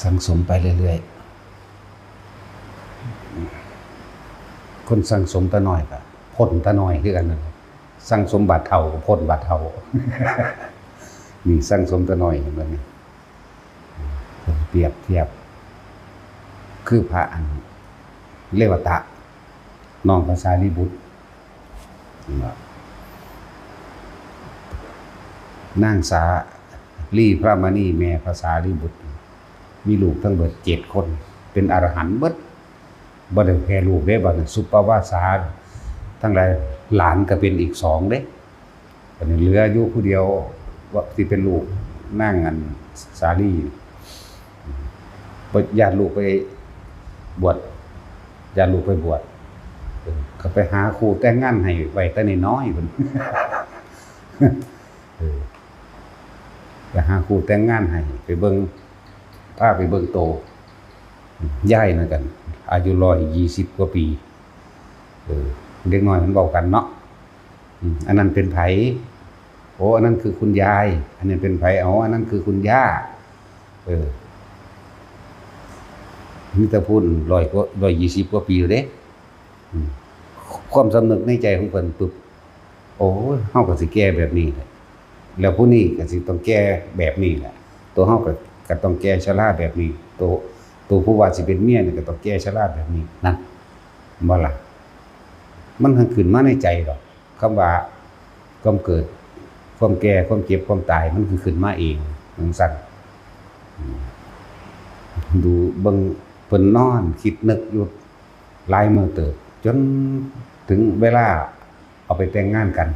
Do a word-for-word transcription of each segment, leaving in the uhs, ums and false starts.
สั่งสมไปเรื่อยๆ คนสั่งสมแต่น้อยก็พ้นแต่น้อยคือกันนั่นแหละ สั่งสมบาดเฒ่าก็พ้นบาดเฒ่า นี่สั่งสมแต่น้อย เห็นบ่นี่ เปรียบเทียบ คือพระอันเรวตะ น้องพระสารีบุตร นางสาลีพระมณี แม่พระสารีบุตร มีลูกทั้งเบิดเจ็ดคน เป็นอรหันต์เบิด บ่ได้แพ้ลูกเด้ บัดนี้สุปปวาสาทั้งหลาย หลานก็เป็นอีกสองเด้ บัดนี้เหลืออยู่ผู้เดียว ว่าสิเป็นลูกนางอันสาลี บ่ย้านลูกไปบวช ย้านลูกไปบวช เออ ก็ไปหาคู่แต่งงานให้ไว้แต่น้อยๆ พุ้น เออ ไปหาคู่แต่งงานให้ ไปเบิ่ง พาไปเบิ่งโต ยายนั่นกัน อายุร้อยยี่สิบกว่าปี เออ เด็กน้อยมันเว้ากันเนาะ อืม อันนั้นเป็นไผ โอ้ อันนั้นคือคุณยาย อันนี้เป็นไผ อ๋อ อันนั้นคือคุณย่า เออ มีแต่พู้นร้อยกว่า ร้อยยี่สิบกว่าปีอยู่เด้ อืม ความสำนึกในใจของเพิ่นปุ๊บ โอ้ย เฮาก็สิแก่แบบนี้แหละ แล้วผู้นี้ก็สิต้องแก่แบบนี้แหละ ตัวเฮาก็ ก็ต้องแก่ชราแบบนี้ ตัว ตัวผู้ว่าสิเป็นเมียนี่ก็ต้องแก่ชราแบบนี้ นั่น บ่ล่ะ มันหั้นขึ้นมาในใจดอก คำว่าความเกิด ความแก่ ความเจ็บ ความตาย มันคือขึ้นมาเอง จั่งซั้น อืม ดูเบิ่ง เพิ่นนอนคิดนึกอยู่หลายมื้อเติบ จนถึงเวลาเอาไปแต่งงานกัน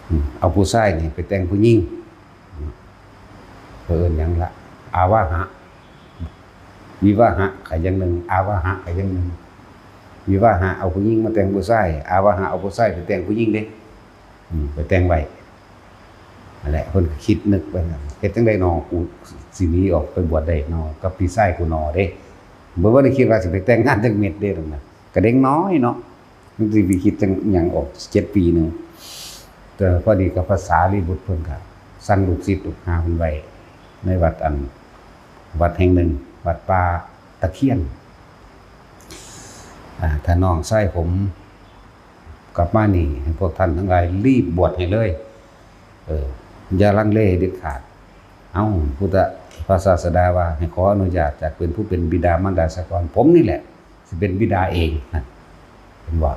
อืม เอาผู้ชายนี่ไปแต่งผู้หญิง อืม เอิ้นหยังละ อาวาหะ วิวาหะก็อย่างหนึ่ง อาวาหะก็อย่างหนึ่ง วิวาหะเอาผู้หญิงมาแต่งผู้ชาย อาวาหะเอาผู้ชายไปแต่งผู้หญิงเด้ อืม ไปแต่งไว้ นั่นแหละ เพิ่นก็คิดนึกไปนั่น เฮ็ดจั่งใดน้อ กูสิหนีออกไปบวชได้น้อ กับพี่ชายกูน้อเด้ บ่ บ่ได้คิดว่าสิไปแต่งงานจักเม็ดเด้ตรงนั้น ก็เด็กน้อยเนาะ มันสิไปคิดจั่งหยังออก เจ็ดปีหนึ่ง แต่พอดีกับพระสารีบุตรเพิ่นก็สั่งลูกศิษย์ลูกหาเพิ่นไว้ ในวัดอัน วัดแห่งหนึ่ง วัดป่าตะเคียน อ่า ถ้าน้องชายผมกลับมานี่ ให้พวกท่านทั้งหลายรีบบวชให้เลย เออ อย่าลังเลเด็ดขาด เอ้า พุทธ พระศาสดาว่าให้ขออนุญาตจากเป็นผู้เป็นบิดามารดาซะก่อน ผมนี่แหละ สิเป็นบิดาเอง นั่น เห็นบ่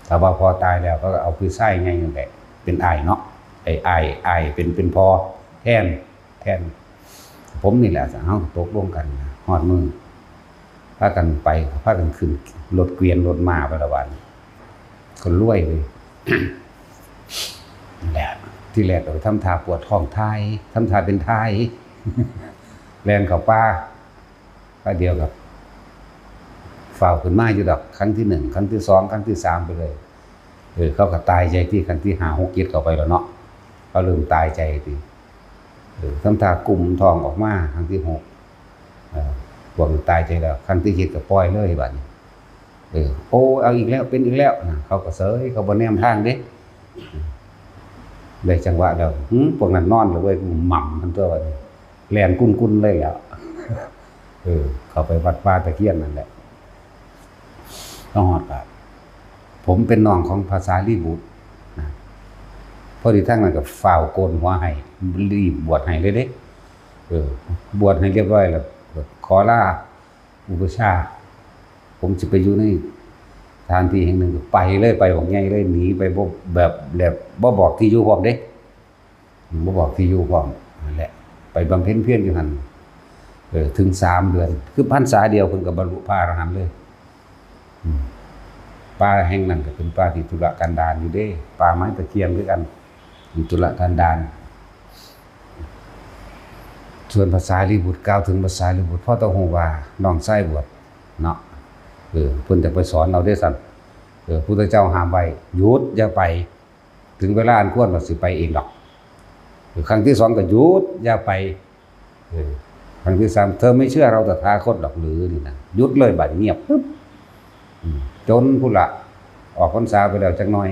ถ้าว่าพ่อตายแล้วก็เอาพี่ชายใหญ่นั่นแหละ เป็นอ้ายเนาะ ไอ้อ้าย อ้ายเป็น เป็นพ่อแทน แทน ผมนี่แหละ เฮาตกลงกัน ฮอดมื้อ พากันไป พากันขึ้นรถเกวียนรถม้าไปละบาดนี้ ก็รวยเลย นั่นแหละ ที่แรกก็ไปทำท่าปวดท้องถ่าย ทำท่าเป็นถ่าย แล่นเข้าป่า คราวเดียวกับ ฟ้าวขึ้นมาอยู่ดอก ครั้งที่หนึ่ง ครั้งที่สอง ครั้งที่สามไปเลย เออ เขาก็ตายใจที่ครั้งที่ห้า หก เจ็ดเข้าไปแล้วเนาะ เขาเริ่มตายใจที่ เออ ทำท่ากุมท้องออกมา ครั้งที่หก เออ พวกมันตายใจแล้ว ครั้งที่เจ็ดก็ปล่อยเลยบัดนี้ เออ โอ้ เอาอีกแล้ว เป็นอีกแล้วนะ เขาก็เสย เขาบ่แนมทางเด้ ได้จังหวะแล้ว หึ พวกนั้นนอนแล้วเว้ย กูหม่ำมันตัวบัดนี้ แล่นกุ้นๆเลยแหล้ว เออ เข้าไปวัดป่าตะเคียนนั่นแหละ ก็ฮอดก็ ผมเป็นน้องของพระสารีบุตรนะ พอดีทางนั้นก็ฟ้าวโกนหัวให้ รีบบวชให้เลยเด้ เออ บวชให้เรียบร้อยแล้ว ขอลาอุปัชฌาย์ ผมสิไปอยู่ในสถานที่แห่งหนึ่ง ไปเลย ไปบักใหญ่เลย หนีไปบ่ แบบ แบบบ่บอกที่อยู่พร้อมเด้ บ่บอกที่อยู่พร้อม นั่นแหละ ไปบำเพ็ญเพียรอยู่หั่น เออ ถึงสามเดือน คือพรรษาเดียวเพิ่นก็บรรลุพระอรหันต์เลย อืม ป่าแห่งนั้นก็เป็นป่าที่ทุรกันดารอยู่เด้ ป่าไม้ตะเคียนคือกัน ทุรกันดาร ส่วนพระสารีบุตร กล่าวถึงพระสารีบุตร พอต้องฮู้ว่าน้องชายบวชเนาะ เออ เพิ่นจะไปสอนเอาเด้ซั่น เออ พุทธเจ้าห้ามไว้ หยุด อย่าไป ถึงเวลาอันควรว่าสิไปเองดอก ครั้งที่สองก็หยุด อย่าไป เออ ครั้งที่สาม เธอไม่เชื่อเราตถาคตหรอกหรือนี่นะ หยุดเลย บัดเงียบปึ๊บ อืม จนพุ้นละ ออกพรรษาไปแล้วจักหน่อย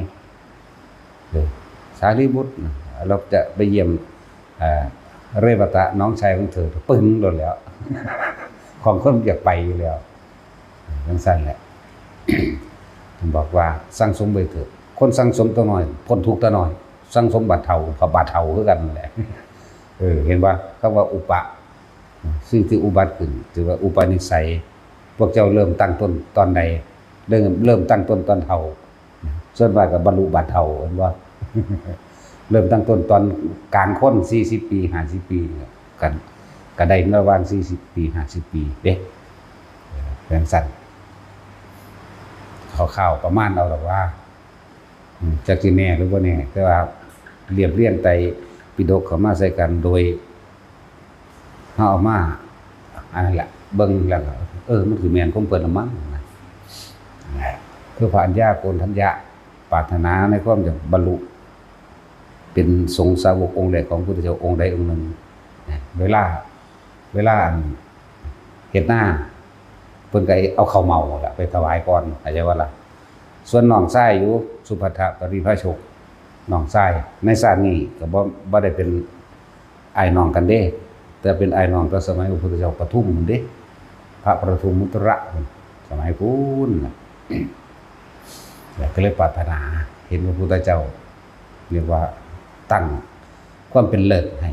เออ สารีบุตรนะ เราจะไปเยี่ยม อ่า เรวตะน้องชายของเธอ ปึ้งโลดแล้ว ของคนอยากไปอยู่แล้ว จั่งซั่นแหละ บอกว่าสั่งสมไว้เถอะ คนสั่งสมตัวน้อย พ้นทุกข์ตัวน้อย สั่งสมบาดเฒ่า กับบาดเฒ่าคือกันนั่นแหละ เออ เห็นบ่ คำว่าอุปะ สิ่งที่อุบัติขึ้น ถือว่าอุปนิสัย พวกเจ้าเริ่มตั้งต้นตอนใด เริ่ม เริ่มตั้งต้นตอนเฒ่า ส่วนมากก็บรรลุบาดเฒ่า เห็นบ่ เริ่มตั้งต้นตอนกลางคน สี่สิบปี ห้าสิบปี กัน ก็ได้ระหว่าง สี่สิบปี ห้าสิบปีเด้ เออ จั่งซั่น คร่าวๆ ประมาณเอาดอกว่า อืม จักสิแน่หรือบ่แน่ แต่ว่าเรียบเรียงไตรปิฎกเข้ามาใส่กันโดย เฮาเอามา อันนั้นแหละ เบิ่งแล้วก็ เออ มันสิแม่นของเพิ่นละมั้งนะ คือพระอัญญาโกณฑัญญะ ปรารถนาในความจะบรรลุ เป็นสงฆ์สาวกองค์แรกของพุทธเจ้าองค์ใดองค์หนึ่ง เวลา เวลาอันเฮ็ดนา เพิ่นก็เอาข้าวเหมาล่ะไปถวายก่อน เข้าใจบ่ล่ะ ส่วนน้องชายอยู่ สุภัททปริภาชก น้องชาย ในชาตินี้ก็บ่ บ่ได้เป็นอ้ายน้องกันเด้ แต่เป็นอ้ายน้องแต่สมัยพระพุทธเจ้าปทุมพุ้นเด้ พระปทุมมุตระ สมัยพุ้นน่ะ แล้วก็เลยปรารถนาเห็นพระพุทธเจ้า เรียกว่าตั้งความเป็นเลิศให้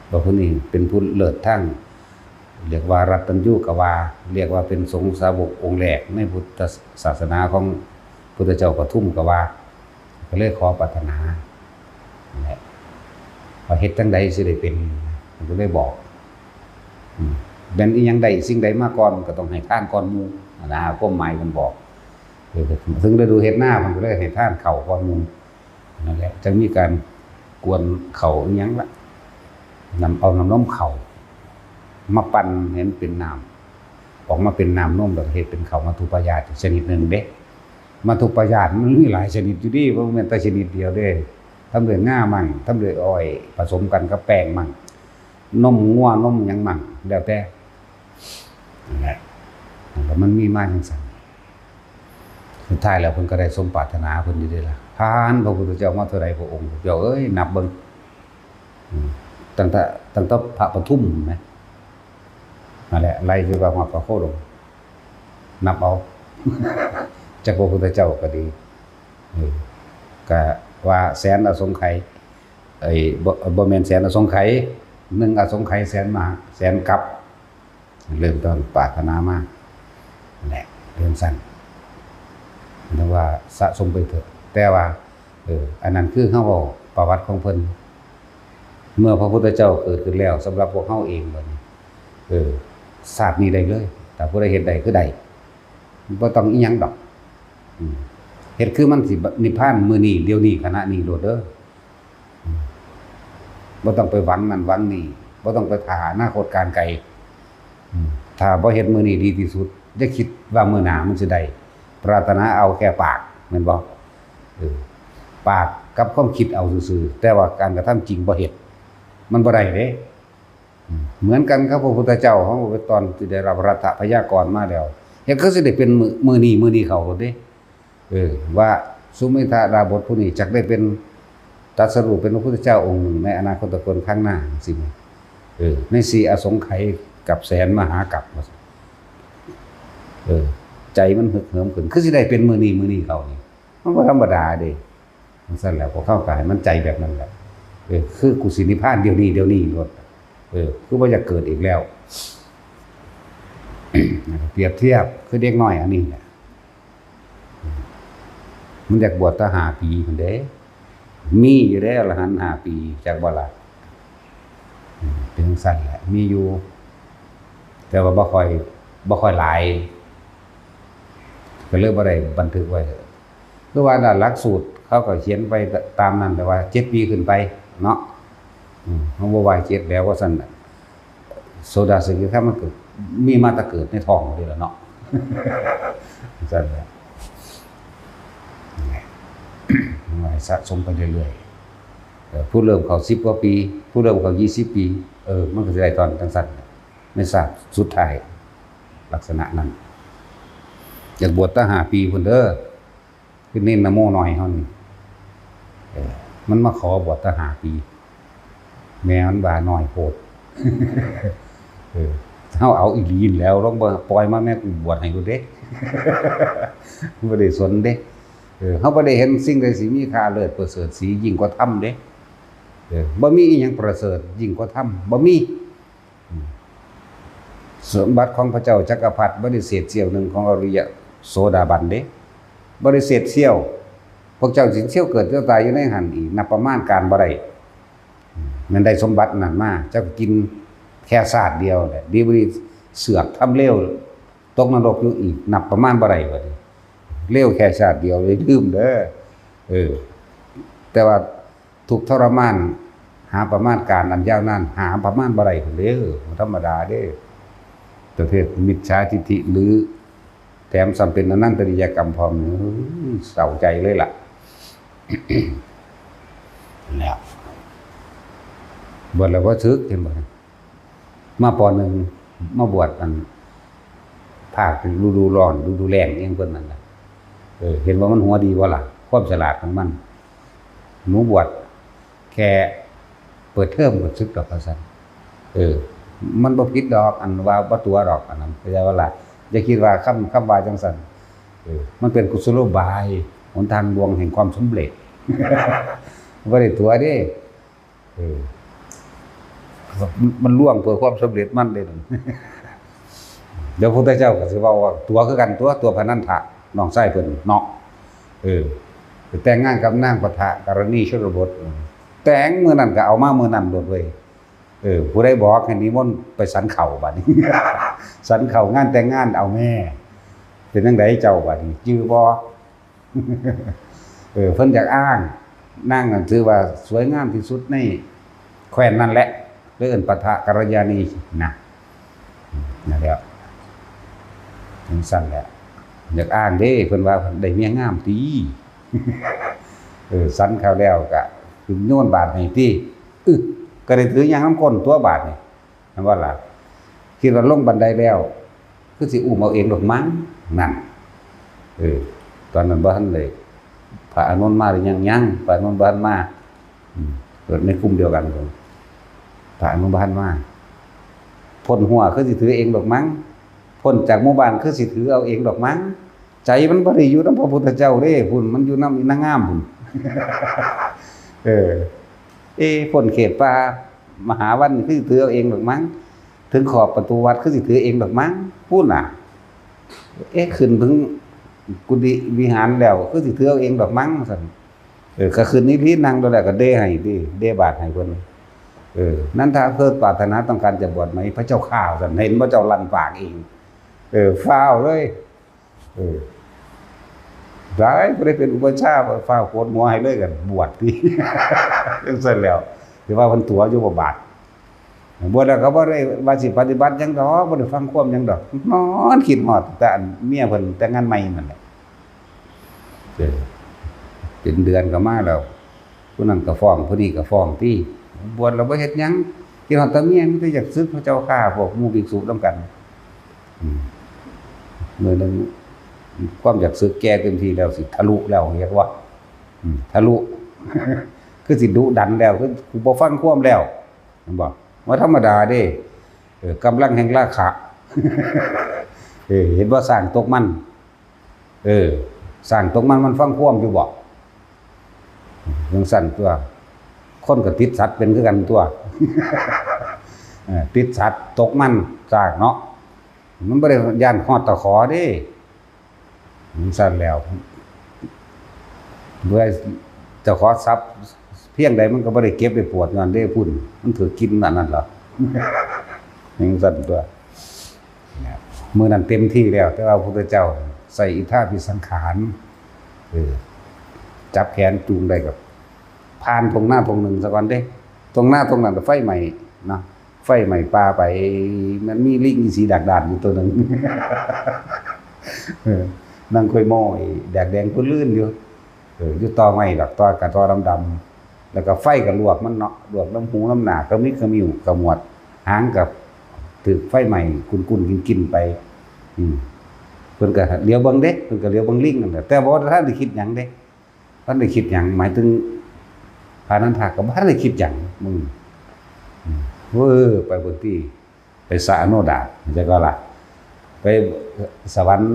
ว่าผู้นี้เป็นผู้เลิศทาง เรียกว่ารัตตัญญูก็ว่า เรียกว่าเป็นสงฆ์สาวกองค์แรกในพุทธศาสนาของพุทธเจ้าปทุมก็ว่า ก็เลยขอปรารถนานั่นแหละ ว่าเฮ็ดจั่งใดสิได้เป็น มันก็เลยบอก อืม แม่นอีหยังใดสิ่งใดมาก่อน ก็ต้องให้ทานก่อนหมู่ นะ ความหมายมันบอก เออ ถึงฤดูเฮ็ดนา มันก็เลยให้ทานข้าวก่อนหมู่ นั่นแหละ จั่งมีการกวนข้าวอิหยังละ นำเอาน้ำนมข้าวมาปั่นให้มันเป็นน้ำ ออกมาเป็นน้ำนม แล้วก็เฮ็ดเป็นข้าวมัทธุปายาตอีกชนิดหนึ่งเด้ มัทธุปายาตมันมีหลายชนิดอยู่เด้ บ่แม่นแต่ชนิดเดียวเด้ ทำด้วยงามั่ง ทำด้วยอ้อย ผสมกันกับแป้งมั่ง นมงัวนมหยังมั่ง แล้วแต่ นั่นแหละ แล้วมันมีมาจั่งซั่น สุดท้ายแล้วเพิ่นก็ได้สมปรารถนาเพิ่นอยู่เด้ล่ะ ผ่านพระพุทธเจ้ามาเท่าใดพระองค์ เจ้าเอ้ย นับเบิ่ง อืม ตั้งแต่ ตั้งแต่พระปทุมนะ นั่นแหละ ไล่คือว่าฮอดพระโคดม นับเอา จักพระพุทธเจ้าก็ดี เออ ก็ว่าแสนอสงไขย ไอ้ บ่ บ่แม่นแสนอสงไขย หนึ่งอสงไขยแสนมหา แสนกัป เริ่มต้นปรารถนามา นั่นแหละ เรื่องสั้น เรียกว่าสะสมไปเถอะ แต่ว่า เออ อันนั้นคือเฮาเว้าประวัติของเพิ่น เมื่อพระพุทธเจ้าเกิดขึ้นแล้ว สำหรับพวกเฮาเองบัดนี้ เออ ชาตินี้ได้เลย ถ้าผู้ใดเฮ็ดได้คือได้ บ่ต้องอิหยังดอก อืม เฮ็ดคือมันสินิพพานมื้อนี้ เดี๋ยวนี้ ขณะนี้โลดเด้อ อืม บ่ต้องไปหวังนั่นหวังนี่ บ่ต้องไปถ่าอนาคตการไกล อืม ถ้าบ่เฮ็ดมื้อนี้ดีที่สุด อย่าคิดว่ามื้อหน้ามันสิได้ ปรารถนาเอาแค่ปาก แม่นบ่ เออ ปากกับความคิดเอาซื่อๆ แต่ว่าการกระทำจริงบ่เฮ็ด มันบ่ได้เด้ อืม เหมือนกันกับพระพุทธเจ้า เฮาก็ตอนที่ได้รับรัฐพยากรมาแล้ว เฮ็ดคือสิได้เป็นมื้อ มื้อนี้ มื้อนี้เข้าโลดเด้ เออ ว่าสุเมธดาบสผู้นี้จักได้เป็นตรัสรู้เป็นพระพุทธเจ้าองค์หนึ่งในอนาคตกาลข้างหน้าจั่งซี้ เออ ในสี่อสงไขยกับแสนมหากัป ว่าซั่น เออ ใจมันฮึกเหิมขึ้น คือสิได้เป็นมื้อนี้ มื้อนี้เข้านี่ มันบ่ธรรมดาเด้ จั่งซั่นแหละ พวกเขาก็ให้มันใจแบบนั้นแหละ เออ คือกูสินิพพานเดี๋ยวนี้ เดี๋ยวนี้โลด เออ คือบ่อยากเกิดอีกแล้ว เปรียบเทียบคือเด็กน้อยอันนี้แหละ มันอยากบวชตั้งห้าปีพุ้นเด้ มีอยู่เด้ อรหันต์ห้าปี จักบ่ล่ะ อืม เป็นจั่งซั่นแหละ มีอยู่ แต่ว่าบ่ค่อย บ่ค่อยหลาย ก็เลยบ่ได้บันทึกไว้ คือว่าน่ะ หลักสูตรเขาก็เขียนไปตามนั้น แต่ว่าเจ็ดปีขึ้นไปเนาะ อืม เฮาบ่ไหว้เจ็ดแล้ว ว่าซั่นน่ะ โสดาสกิทาคามันก็มีมาแต่เกิดในท้องนี่แหละเนาะ ซั่นแหละ ให้สะสมไปเรื่อยๆ เอ่อ ผู้เริ่มเข้าสิบกว่าปี ผู้เริ่มเข้ายี่สิบปี เออ มันก็สิได้ตอนจั่งซั่น ในชาติสุดท้าย ลักษณะนั้น อยากบวชตั้งห้าปีพุ้นเด้อ คือเณรนโมน้อยเฮานี่ เออ มันมาขอบวชตั้งห้าปี แม่มันว่าน้อยโพด เออ เฮาเอาอีหลีนั่นแหล้ว ลองเบิ่ง ปล่อยมาแม่ กูบวชให้โลดเด้ บ่ได้สนเด้ เออ เฮาบ่ได้เห็นสิ่งใดสิมีค่าเลิศประเสริฐสียิ่งกว่าธรรมเด้ เออ บ่มีอีหยังประเสริฐยิ่งกว่าธรรม บ่มี อืม สมบัติของพระเจ้าจักรพรรดิบ่ได้เศษเสี้ยวหนึ่งของอริยะโสดาบันเด้ บ่ได้เศษเสี้ยว พวกเจ้าสิเสี้ยวเกิดเสี้ยวตายอยู่ในหั่นอีก นับประมาณการบ่ได้ แม่นได้สมบัตินั้นมา เจ้าก็กินแค่ชาติเดียวแหละ ดีบ่ดีเสือกทำเลว ตกนรกอยู่อีก นับประมาณบ่ได้บัดนี้ เลวแค่ชาติเดียวเลย ลืมเด้อ เออ แต่ว่าทุกข์ทรมาน หาประมาณการอันยาวนาน หาประมาณบ่ได้พุ้นเด้อ บ่ธรรมดาเด้อ ประเภทมิจฉาทิฏฐิ หรือแถมซ้ำเป็นอนันตริยกรรมพร้อม อื้อ เศร้าใจเลยล่ะ แล้ว บวชแล้วบ่สึก เห็นบ่ มา ป.หนึ่ง มาบวชอัน ภาคฤดูร้อน ฤดูแล้งอิหยังเพิ่นนั่นล่ะ เออ เห็นว่ามันหัวดีบ่ล่ะ ความฉลาดของมัน หนูบวชแค่เปิดเทอมก็สึกดอก ว่าซั่น เออ มันบ่ผิดดอก อันว่าบ่ตั๋วดอก อันนั้น เข้าใจบ่ล่ะ อย่าคิดว่าคำ คำว่าจั่งซั่น เออ มันเป็นกุศโลบาย หนทางลวงแห่งความสำเร็จ บ่ได้ตั๋วเด้ เออ มันลวงเพื่อความสำเร็จมันเด้นั่น เดี๋ยวพระพุทธเจ้าก็สิเว้าว่าตั๋วคือกันตั๊ว ตั๋วพระนันทะ น้องชายเพิ่นเนาะ เออ ไปแต่งงานกับนางปะทะกรณีชนบท แต่งมื้อนั้นก็เอามามื้อนั้นโลดเว้ย เออ ผู้ใดบอกให้นิมนต์ไปฉันข้าวบัดนี้ ฉันข้าวงานแต่งงานเอาแม่ เป็นจั่งใดเจ้าบัดนี้ จื่อบ่ เออ เพิ่นอยากอ้าง นางนั่นถือว่าสวยงามที่สุดในแคว้นนั่นแหละ เลยเอิ้นปะทะกัลยาณีนะ นั่นแหละ จั่งซั่นแหละ อยากอ้างเด้ เพิ่นว่าได้เมียงามติ เออ ฉันข้าวแล้วก็ขึ้นโยนบาตรให้ติ อึ ก็ได้ถือหยังนำก้นตั๊วบาดนี่ แม่นบ่ล่ะ คิดว่าลงบันไดแล้ว คือสิอุ้มเอาเองดอกมั้ง นั่น เออ ตอนนั้นบ่ทันได้ พระอานนท์มาหรือยัง ยัง พระอานนท์บ่ทันมา อืม เกิดในกลุ่มเดียวกัน พระอานนท์บ่ทันมา พ้นหัวคือสิถือเองดอกมั้ง พ้นจากหมู่บ้านคือสิถือเอาเองดอกมั้ง ใจมันบ่ได้อยู่นำพระพุทธเจ้าเด้ พุ้น มันอยู่นำอีนางงามพุ้น เออ เอ๊ะ พ้นเขตป่ามหาวันคือสิถือเอาเองดอกมั้ง ถึงขอบประตูวัดคือสิถือเองดอกมั้ง พุ้นน่ะ เอ๊ะ ขึ้นถึงกุฏิวิหารแล้วคือสิถือเอาเองดอกมั้ง ซั่น เออ ก็ขึ้นอีหลี นั่งโดนแล้วก็เดให้ติ เดบาตรให้เพิ่น เออ นันทะ เธอปรารถนาต้องการจะบวชไหม พระเจ้าข้า ซั่น เห็นพระเจ้าลั่นปากเอง เออ ฟ้าวเลย เออ ได้ บ่ได้เป็นอุปัชฌาย์ ฟ้าวโกนหัวให้เลย ก็บวชติ จั่งซั่นแล้ว สิว่าเพิ่นตั๋วอยู่บ่บาด บวชแล้วก็บ่ได้ว่าสิปฏิบัติหยังดอก บ่ได้ฟังความหยังดอก นอนคิดฮอดแต่อันเมียเพิ่นแต่งงานใหม่นั่นแหละ เออ เป็นเดือนก็มาแล้ว ผู้นั้นก็ฟ้อง ผู้นี้ก็ฟ้องติ บวชแล้วบ่เฮ็ดหยัง คิดฮอดแต่เมีย มีแต่อยากสึก พระเจ้าข้า พวกหมู่ภิกษุนำกัน อืม มื้อหนึ่ง ความอยากสึกแก่เต็มที่แล้ว สิทะลุแล้ว เรียกว่า อืม ทะลุ คือสิดุดันแล้ว คือกูบ่ฟังความแล้ว แม่นบ่ บ่ธรรมดาเด้ เออ กำลังแห่งราคะ เออ เห็นบ่ ช้างตกมัน เออ ช้างตกมัน มันฟังความอยู่บ่ จั่งซั่นตั๊ว คนก็ติดสัตว์เป็นคือกันตั๊ว เออ ติดสัตว์ตกมัน ช้างเนาะ มันบ่ได้ย้านฮอดตะขอเด้ จั่งซั่นแล้ว เมื่อเจ้าของทรัพย์เพียงใดมันก็บ่ได้เก็บได้ปวดย้อนเด้พุ้น มันถือกินอันนั้นเหรอ จั่งซั่นตั๊ว มื้อนั้นเต็มที่แล้ว แต่ว่าพระพุทธเจ้าใส่อิทธาภิสังขาร เออ จับแขนจูงได้ก็ผ่านท่งนาท่งหนึ่งซะก่อนเด้ ท่งนาท่งนั้นก็ไฟไหม้เนาะ ไฟไหม้ป่าไป มันมีลิงอีสีดากดานอยู่ตัวหนึ่ง เออ นั่งค่อยโม้ย แดกแดงปื้นลื่นอยู่ เออ อยู่ตอไม้ดอก ตอกะตอดำๆ แล้วก็ไฟก็ลวกมันเนาะ ลวกนำหูนำหน้า ขมิบขมิ้วขมวด หางก็ถืกไฟไหม้กุ่นๆ กินๆ ไป อืม เพิ่นก็เหลียวเบิ่งเด้ เพิ่นก็เหลียวเบิ่งลิงนั่นแหละ แต่บ่ทันได้คิดหยังเด้ บ่ทันได้คิดหยัง หมายถึงพระนันทะก็บ่ทันได้คิดหยัง อืม เออ ไปบนที่ ไปสระอโนดาต เข้าใจก็ล่ะ ไปสวรรค์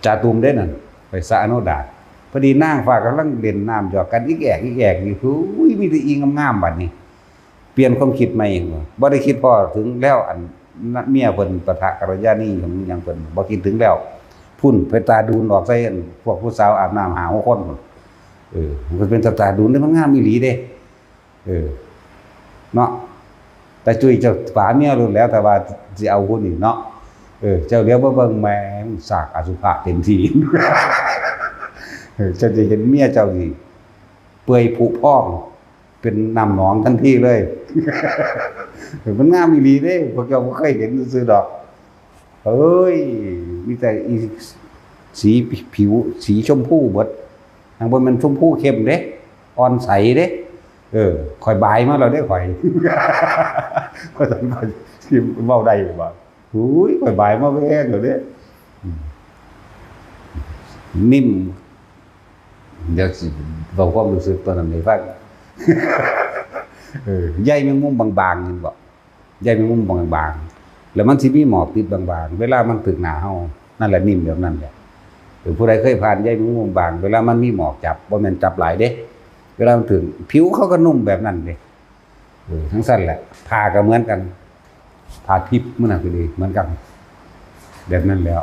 จาตุมเด้นั่น ไปสระอโนดาต พอดีนางฟ้ากำลังเล่นน้ำหยอกกันอิกแอกอิกแอกอยู่ อุ้ย มีแต่อีงามๆ บัดนี้ เปลี่ยนความคิดใหม่ บ่ได้คิดพ้อถึงแล้ว อันเมียเพิ่นปะทะกัลยาณีของหยังเพิ่น บ่คิดถึงแล้ว พุ่นไปตาดูนออกใส่พวกผู้สาวอาบน้ำห้าหกคนพุ่น เออ มันก็เป็นตาดูนเด้ มันงามอีหลีเด้ เออ เนาะ แต่จุ้ยเจ้าป๋าเมียรุ่นแล้ว แต่ว่าสิเอาผู้นี้เนาะ เออ เจ้าเหลียวมาเบิ่งแหม สากอสุภะเต็มที่ เออ เจ้าจะเห็นเมียเจ้านี่ เปื่อยผุพอง เป็นน้ำหนองทันทีเลย เออ มันงามอีหลีเด้ พวกเจ้าบ่เคยเห็นซื่อๆดอก เอ้ย มีแต่อีสีผิว สีชมพูเบิด นางบ่แม่นชมพูเข้มเด้ อ่อนใสเด้ เออ ข่อยบายมาแล้วเด้ ข่อย ว่าซั่น ข่อยสิเว้าได้บ่ อุ้ย ข่อยบายมาแพงแล้วเด้ อืม นิ่ม เดี๋ยวสิเว้าความรู้สึกตอนนั้นให้ฟัง เออ ใยแมงมุมบางๆ เห็นบ่ ใยแมงมุมบางๆ แล้วมันสิมีหมอกติดบางๆ เวลามันถึกหน้าเฮา นั่นแหละนิ่มแบบนั้นแหละ เออ ผู้ใดเคยผ่านใยแมงมุมบาง เวลามันมีหมอกจับ บ่แม่นจับหลายเด้ เวลามันถึง ผิวเขาก็นุ่มแบบนั้นเด้ เออ จั่งซั้นแหละ ผ้าก็เหมือนกัน ผ้าทิพย์มันน่ะก็ดี เหมือนกัน แบบนั้นแล้ว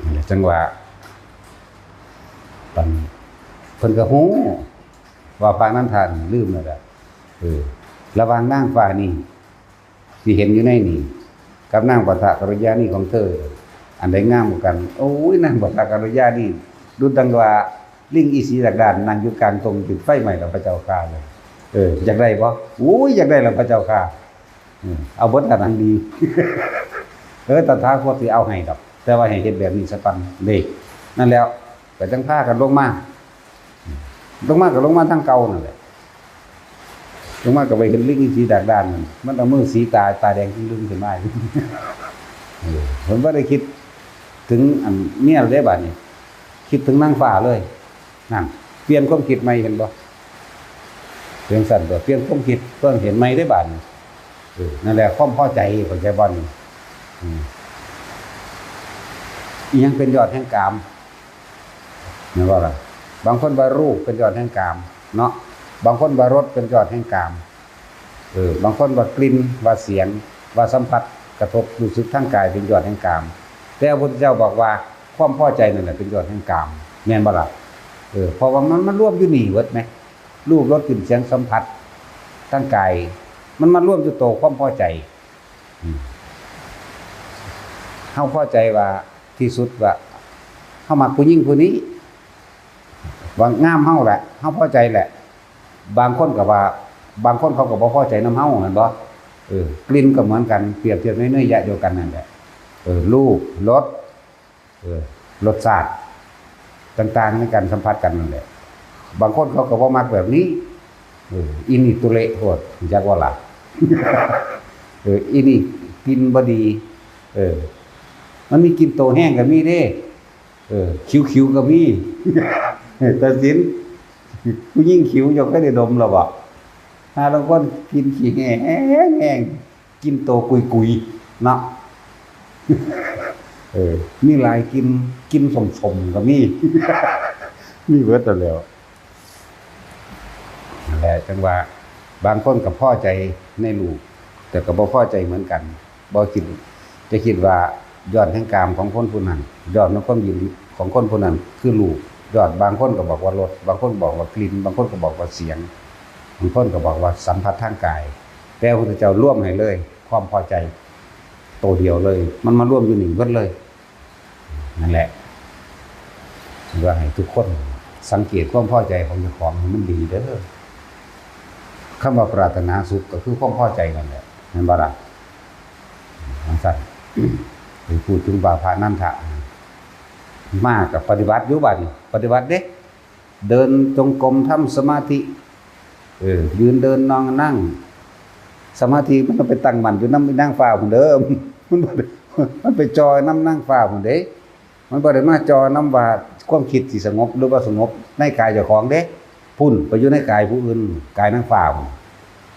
นั่นแหละ จั่งว่า ตอนนี้เพิ่นก็ฮู้ว่าพระนันทานี่ลืมแล้วแหละ เออ ระหว่างนางฟ้านี่ ที่เห็นอยู่ในนี่ กับนางปะทะกัลยาณีของเธอ อันใดงามกว่ากัน โอ้ย นางปะทะกัลยาณี ดุจดังว่าลิงอีสีดากด้านนั่งอยู่กลางดง จุดไฟไหม้แล้วพระเจ้าข้าเลย เออ อยากได้บ่ โอ้ย อยากได้แล้วพระเจ้าข้า อืม เอาเบิดอันนั้นดี เออ ตถาคตสิเอาให้ดอก แต่ว่าให้เฮ็ดแบบนี้ซะก่อนเด้ นั่นแล้ว ก็จั่งพากันลงมา ลงมาก็ลงมาทางเก่านั่นแหละ ลงมาก็ไปเห็นลิงอีสีดากด้านนั่น มันเอามือสีตา ตาแดงจึ่งลึงขึ้นมา เออ เพิ่นบ่ได้คิดถึงอันเมียเลยบาดนี้ คิดถึงนางฟ้าเลย นั่น เปลี่ยนความคิดใหม่ เห็นบ่ เปลี่ยนซั่นตัว เปลี่ยนความคิด เพิ่นเห็นใหม่ได้บาดนี้ เออ นั่นแหละ ความพอใจ เข้าใจบ่นี่ อืม อิหยังเป็นยอดแห่งกาม แม่นบ่ล่ะ บางคนว่ารูปเป็นยอดแห่งกาม เนาะ บางคนว่ารสเป็นยอดแห่งกาม เออ บางคนว่ากลิ่น ว่าเสียง ว่าสัมผัสกระทบรู้สึกทางกายเป็นยอดแห่งกาม แต่พระพุทธเจ้าบอกว่าความพอใจนั่นแหละเป็นยอดแห่งกาม แม่นบ่ล่ะ เออ เพราะว่ามัน มันรวมอยู่นี่เบิดแหม รูป รส กลิ่น เสียง สัมผัส ทางกาย มันมารวมอยู่โตความพอใจ อืม เฮาพอใจว่าที่สุดว่า เฮามักผู้หญิงผู้นี้ ว่างามเฮาแหละ เฮาพอใจแหละ บางคนก็ว่า บางคนเขาก็บ่พอใจนำเฮา แม่นบ่ เออ กลิ่นก็เหมือนกัน เปรียบเทียบในนัยยะเดียวกันนั่นแหละ เออ รูป รส เออ รสชาติต่างๆ ในการสัมผัสกันนั่นแหละ บางคนเขาก็บ่มักแบบนี้ เออ อีนี่ตุเละโพด รู้จักบ่ล่ะ เออ อีนี่กลิ่นบ่ดี เออ มันมีกลิ่นโตแฮงก็มีเด้ เออ คิ้วๆ ก็มี ตัดสิน ผู้หญิงคิ้วเจ้าเคยได้ดมแล้วบ่ หาลางคนกลิ่นขี้แห้แฮงๆ กลิ่นโตกุยๆ เนาะ เออ มีหลายกลิ่น กลิ่นส้มๆ ก็มี มีเบิดนั่นแหล้ว นั่นแหละ จั่งว่า บางคนก็พอใจในรูป แต่ก็บ่พอใจเหมือนกัน บ่คิด จะคิดว่ายอดแห่งกามของคนผู้นั้น ยอดแห่งความยินดีของคนผู้นั้นคือรูป ยอด บางคนก็บอกว่ารส บางคนบอกว่ากลิ่น บางคนก็บอกว่าเสียง บางคนก็บอกว่าสัมผัสทางกาย แต่พระพุทธเจ้ารวมให้เลย ความพอใจ โตเดียวเลย มันมารวมอยู่นี่เบิดเลย นั่นแหละ ว่าให้ทุกคนสังเกตความพอใจของเจ้าของให้มันดีเด้อ คำว่าปรารถนาสุขก็คือความพอใจนั่นแหละ แม่นบ่ล่ะ จั่งซั้น ไปพูดถึงว่าพระนันทะ มาก็ปฏิบัติอยู่บัดนี้ ปฏิบัติเด้ เดินจงกรม ทำสมาธิ เออ ยืนเดินนอนนั่ง สมาธิมันต้องไปตั้งมั่นอยู่นำนางฟ้าพุ้นเด้อ มันบ่ได้ มันไปจ่อนำนางฟ้าพุ้นเด้ มันบ่ได้มาจ่อนำว่าความคิดสิสงบหรือบ่สงบในกายเจ้าของเด้ พุ้นไปอยู่ในกายผู้อื่น กายนางฟ้าพุ้น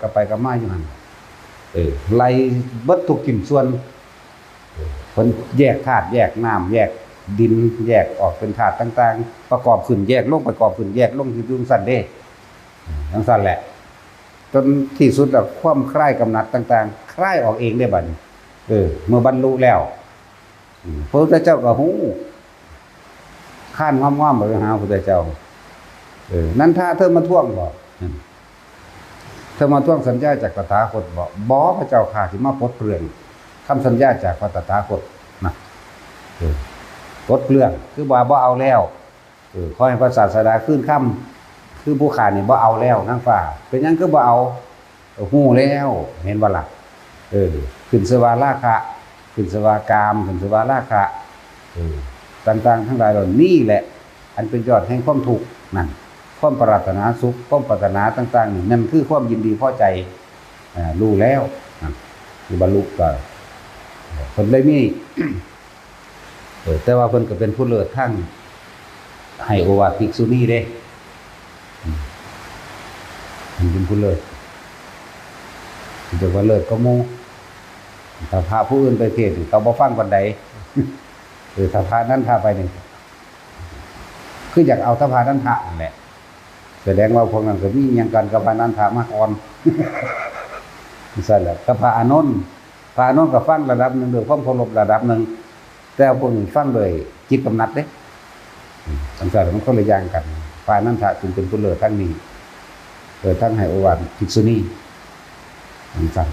กลับไปกลับมาอยู่หั่น เออ ไล่เบิดทุกชิ้นส่วน เออ เพิ่นแยกธาตุ แยกน้ำ แยกดิน แยกออกเป็นธาตุต่างๆ ประกอบขึ้นแยกลง ประกอบขึ้นแยกลง อยู่จั่งซั้นเด้ จั่งซั้นแหละ จนที่สุดแล้วความคลายกำหนัดต่างๆ คลายออกเองได้บัดนี้ เออ เมื่อบรรลุแล้ว อืม พระพุทธเจ้าก็ฮู้ คลานง่อมๆ ไปหาพระพุทธเจ้า เออ นันทา เธอมาทวงบ่ อืม เธอมาทวงสัญญาจากตถาคตบ่ บ่ พระเจ้าข้าสิมาปลดเปลื้องคำสัญญาจากพระตถาคตนะ เออ ปลดเปลื้อง คือว่าบ่เอาแล้ว เออ ขอให้พระศาสดาคืนคำ คือผู้ข้านี่บ่เอาแล้ว นางฟ้า เป็นหยังคือบ่เอา เออ ฮู้แล้ว เห็นบ่ล่ะ เออ ขึ้นชื่อว่าราคะ ขึ้นชื่อว่ากาม ขึ้นชื่อว่าราคะ เออ ต่างๆ ทั้งหลายเหล่านี้แหละ อันเป็นยอดแห่งความทุกข์นั่น ความปรารถนาสุข ความปรารถนาต่างๆ นี่ นั่นคือความยินดีพอใจ อ่า รู้แล้ว นั่น คือบรรลุก็ เพิ่นได้มี เออ แต่ว่าเพิ่นก็เป็นผู้เลิศทางให้โอวาทภิกษุณีเด้ อืม เพิ่นเป็นผู้เลิศ เรียกว่าเลิศกว่าหมู่ ถ้าพระผู้อื่นไปเทศน์นี่ เขาบ่ฟังปานใด เออ ถ้าพระนันทะไปนี่ คืออยากเอาแต่พระนันทะนั่นแหละ แสดงว่าพวกนั้นก็มีอิหยังกันกับพระนันทะมาก่อน จั่งซั้นแหละ กับพระอานนท์ พระอานนท์ก็ฟังระดับหนึ่ง ด้วยความเคารพระดับหนึ่ง แต่พวกนี้ฟังด้วยจิตกำหนัดเด้ อืม จั่งซั้นแหละ มันคนละอย่างกัน พระอานนทะจึงเป็นผู้เลิศทางนี้ เลิศทางให้โอวาทภิกษุณี จั่งซั้น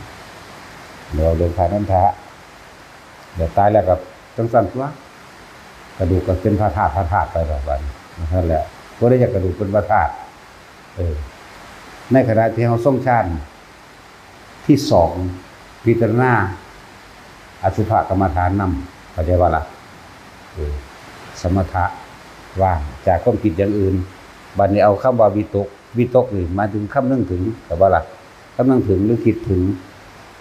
เดี๋ยวเรื่องพระอานนทะ เดี๋ยวตายแล้วก็จั่งซั้นตั๊ว กระดูกก็เป็นพระธาตุ พระธาตุไปแบบนั้น นั่นแหละ บ่ได้อยากกระดูกเป็นพระธาตุ เออ ในขณะที่เฮาทรงฌานที่สอง พิจารณาอสุภกรรมฐานนำ เข้าใจบ่ล่ะ เออ สมถะ ว่างจากความคิดอย่างอื่น บัดนี้เอาคำว่าวิตก วิตกนี่หมายถึงคำนึงถึง เข้าใจบ่ล่ะ คำนึงถึงหรือคิดถึง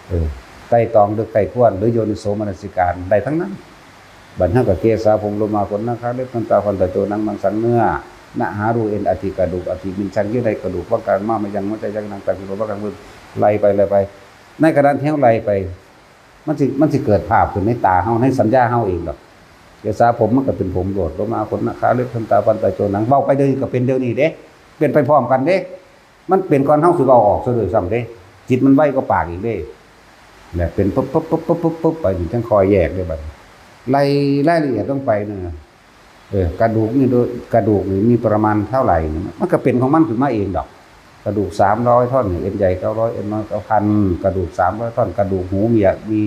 เออ ไตร่ตรองหรือใคร่ครวญ หรือโยนิโสมนสิการ ได้ทั้งนั้น บัดเฮาก็เกสา ผม โลมา ขน หนัง คาง เล็บ ทันตา ฟัน ตะ โจ หนัง มัง สัง เนื้อ หน้า หา รู เอ็น อัฐิ กระดูก อัฐิ มิน ชัง เยื่อในกระดูก บั้ง กราม ม้าม ยัง หัวใจ ยัง หนัง ตับ หัว บั้ง กราม มือ ไล่ไป ไล่ไป ในขณะที่เฮาไล่ไป มันสิ มันสิเกิดภาพขึ้นในตาเฮา ในสัญญาเฮาเองดอก เกสา ผม มันก็เป็นผมโลด โลมา ขน หนัง คาง เล็บ ทันตา ฟัน ตะ โจ หนัง เว้าไปเดี๋ยวนี้ก็เป็นเดี๋ยวนี้เด้ เป็นไปพร้อมกันเด้ มันเป็นก่อนเฮาสิเว้าออกซะด้วยซ้ำเด้ จิตมันไวกว่าปากอีกเด้ แบบเป็นปุ๊บปุ๊บปุ๊บปุ๊บปุ๊บปุ๊บไป นี่จั่งค่อยแยกได้บัดนี้ ไล่รายละเอียดลงไปเนี่ย เออ กระดูกนี่โดย กระดูกนี่มีประมาณเท่าไหร่เนี่ย มันก็เป็นของมันขึ้นมาเองดอก กระดูกสามร้อยท่อนเนี่ย เอ็นใหญ่เก้าร้อย เอ็นน้อยเก้าพัน กระดูกสามร้อยท่อน กระดูกหูมี มี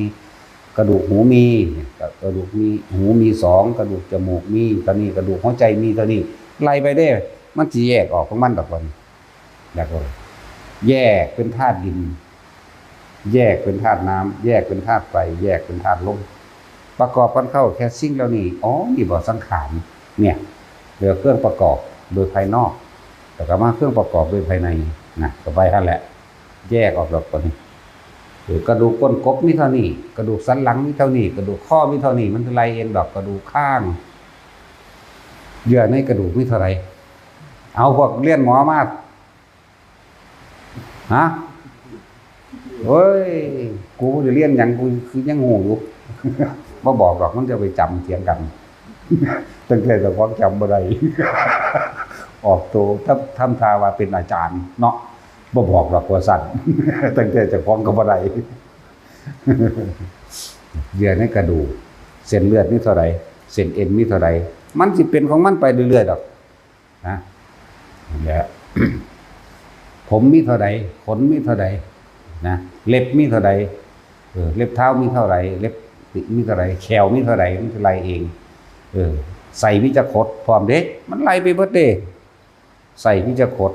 กระดูกหูมี กระดูกมี หูมีสอง กระดูกจมูกมีเท่านี้ กระดูกหัวใจมีเท่านี้ ไล่ไปเด้ มันสิแยกออกของมันดอกบัดนี้ แล้วก็แยกเป็นธาตุดิน แยกเป็นธาตุน้ำ แยกเป็นธาตุไฟ แยกเป็นธาตุลม ประกอบกันเข้าแค่สิ่งเหล่านี้ อ๋อ นี่บ่สังขาร เนี่ย เหลือเครื่องประกอบโดยภายนอก แล้วก็มาเครื่องประกอบโดยภายใน นะ ก็ไปหั่นแหละ แยกออกดอกบัดนี้ เออ กระดูกก้นกบมีเท่านี้ กระดูกสันหลังมีเท่านี้ กระดูกคอมีเท่านี้ มันไล่เองดอก กระดูกคาง เยื่อในกระดูกมีเท่าไหร่ เอาพวกเรียนหมอมา ฮะ โอ้ย กูบ่ได้เรียนหยัง กูคือยังโง่อยู่ บ่บอกดอก มันจะไปจำเถียงกัน ตั้งแต่เจ้าของจำบ่ได้ ออกตัวทำ ทำท่าว่าเป็นอาจารย์เนาะ บ่บอกดอกว่าซั่น ตั้งแต่เจ้าของก็บ่ได้ เยื่อในกระดูก เส้นเลือดมีเท่าใด เส้นเอ็นมีเท่าใด มันสิเป็นของมันไปเรื่อยๆดอก นะ นั่นแหละ ผมมีเท่าใด ขนมีเท่าใด นะ เล็บมีเท่าใด เออ เล็บเท้ามีเท่าใด เล็บปีกมีเท่าใด แข้วมีเท่าใด มันสิไล่เอง เออ ไส้มีจักขด พร้อมเด้ มันไล่ไปเบิดเด้ ไส้มีจักขด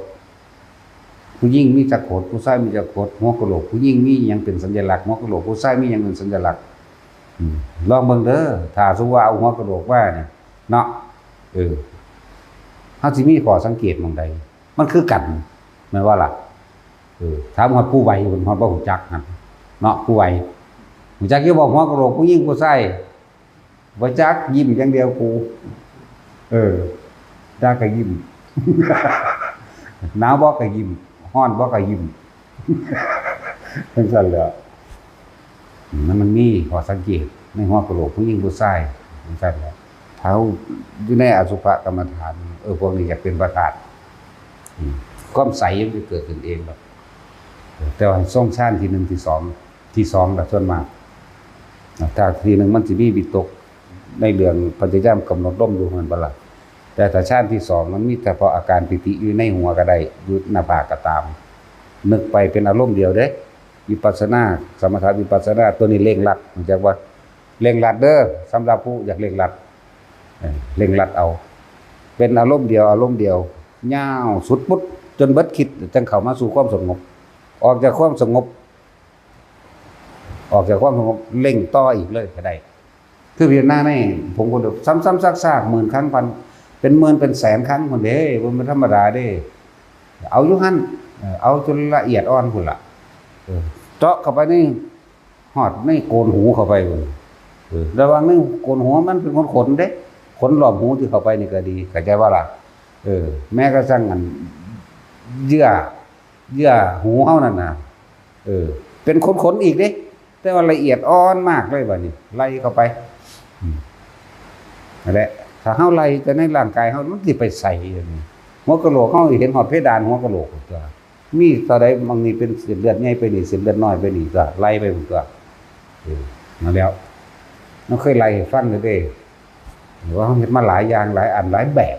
ผู้หญิงมีจักขด ผู้ชายมีจักขด หัวกะโหลกผู้หญิงมีหยังเป็นสัญลักษณ์ หัวกะโหลกผู้ชายมีหยังเป็นสัญลักษณ์ อืม ลองเบิ่งเด้อ ถ้าสมมุติว่าเอาหัวกะโหลกมานี่ เนาะ เออ เฮาสิมีข้อสังเกตหม่องใด มันคือกัน แม่นบ่ล่ะ เออ ถามฮอดผู้ไหว เพิ่นฮอดบ่ฮู้จักหั่น เนาะ ผู้ไหว ฮู้จักอยู่บ่ หัวกะโหลกผู้หญิงผู้ชาย บ่จัก ยิ้มอย่างเดียวกู เออ ด่าก็ยิ้ม หนาวบ่ก็ยิ้ม ฮ้อนบ่ก็ยิ้ม จั่งซั้นแหละ มัน มันมีข้อสังเกตในหัวกะโหลกผู้หญิงผู้ชาย จั่งซั้นแหละ ถ้าอยู่ในอสุภกรรมฐาน เออ พวกนี้อยากเป็นพระธาตุ อืม ความใสมันจะเกิดขึ้นเองดอก แต่ว่าทรงฌานที่หนึ่งที่สอง ที่สองล่ะส่วนมาก ถ้าที่หนึ่งมันสิมีวิตกในเรื่องพยายามกำหนดลมอยู่หั่นบ่ล่ะ แต่ถ้าฌานที่สองมันมีเฉพาะอาการปีติอยู่ในหัวก็ได้ อยู่หน้าผากก็ตาม นึกไปเป็นอารมณ์เดียวเด้ วิปัสสนา สมถะวิปัสสนา ตัวนี้เร่งรัด รู้จักบ่ เร่งรัดเด้อ สำหรับผู้อยากเร่งรัด เออ เร่งรัดเอา เป็นอารมณ์เดียว อารมณ์เดียว ยาวสุดปุ๊บ จนเบิดคิด จั่งเข้ามาสู่ความสงบ ออกจากความสงบ ออกจากความสงบ เร่งต่ออีกเลยก็ได้ คือพิจารณาในผงกระดูก ซ้ำๆซากๆ หมื่นครั้งพัน เป็นหมื่นเป็นแสนครั้งพุ้นเด้ บ่แม่นธรรมดาเด้ เอาอยู่หั่น เออ เอาจนละเอียดอ่อนพุ้นล่ะ เออ เจาะเข้าไปใน ฮอดในโกนหูเข้าไปพุ้น เออ ระหว่างในโกนหูมันเป็นขนๆเด้ ขนรอบหูที่เข้าไปนี่ก็ดี เข้าใจบ่ล่ะ เออ แม้กระทั่งอัน เยื่อ เยื่อหูเฮานั่นน่ะ เออ เป็นขนๆอีกเด้ แต่ว่าละเอียดอ่อนมากเลยบัดนี้ ไล่เข้าไป อืม นั่นแหละ ถ้าเฮาไล่แต่ในร่างกายเฮา มันสิไปไสอันนี้ หัวกะโหลกเฮาเห็นฮอดเพดานหัวกะโหลกพุ้นตั่ว มีเท่าใด บางนี่เป็นเส้นเลือดใหญ่ไปนี่ เส้นเลือดน้อยไปนี่ ก็ไล่ไปพุ้นตั่ว เออ นั่นแหล้ว มันเคยไล่ให้ฟังอยู่เด้ ว่าเฮาเฮ็ดมาหลายอย่าง หลายอัน หลายแบบ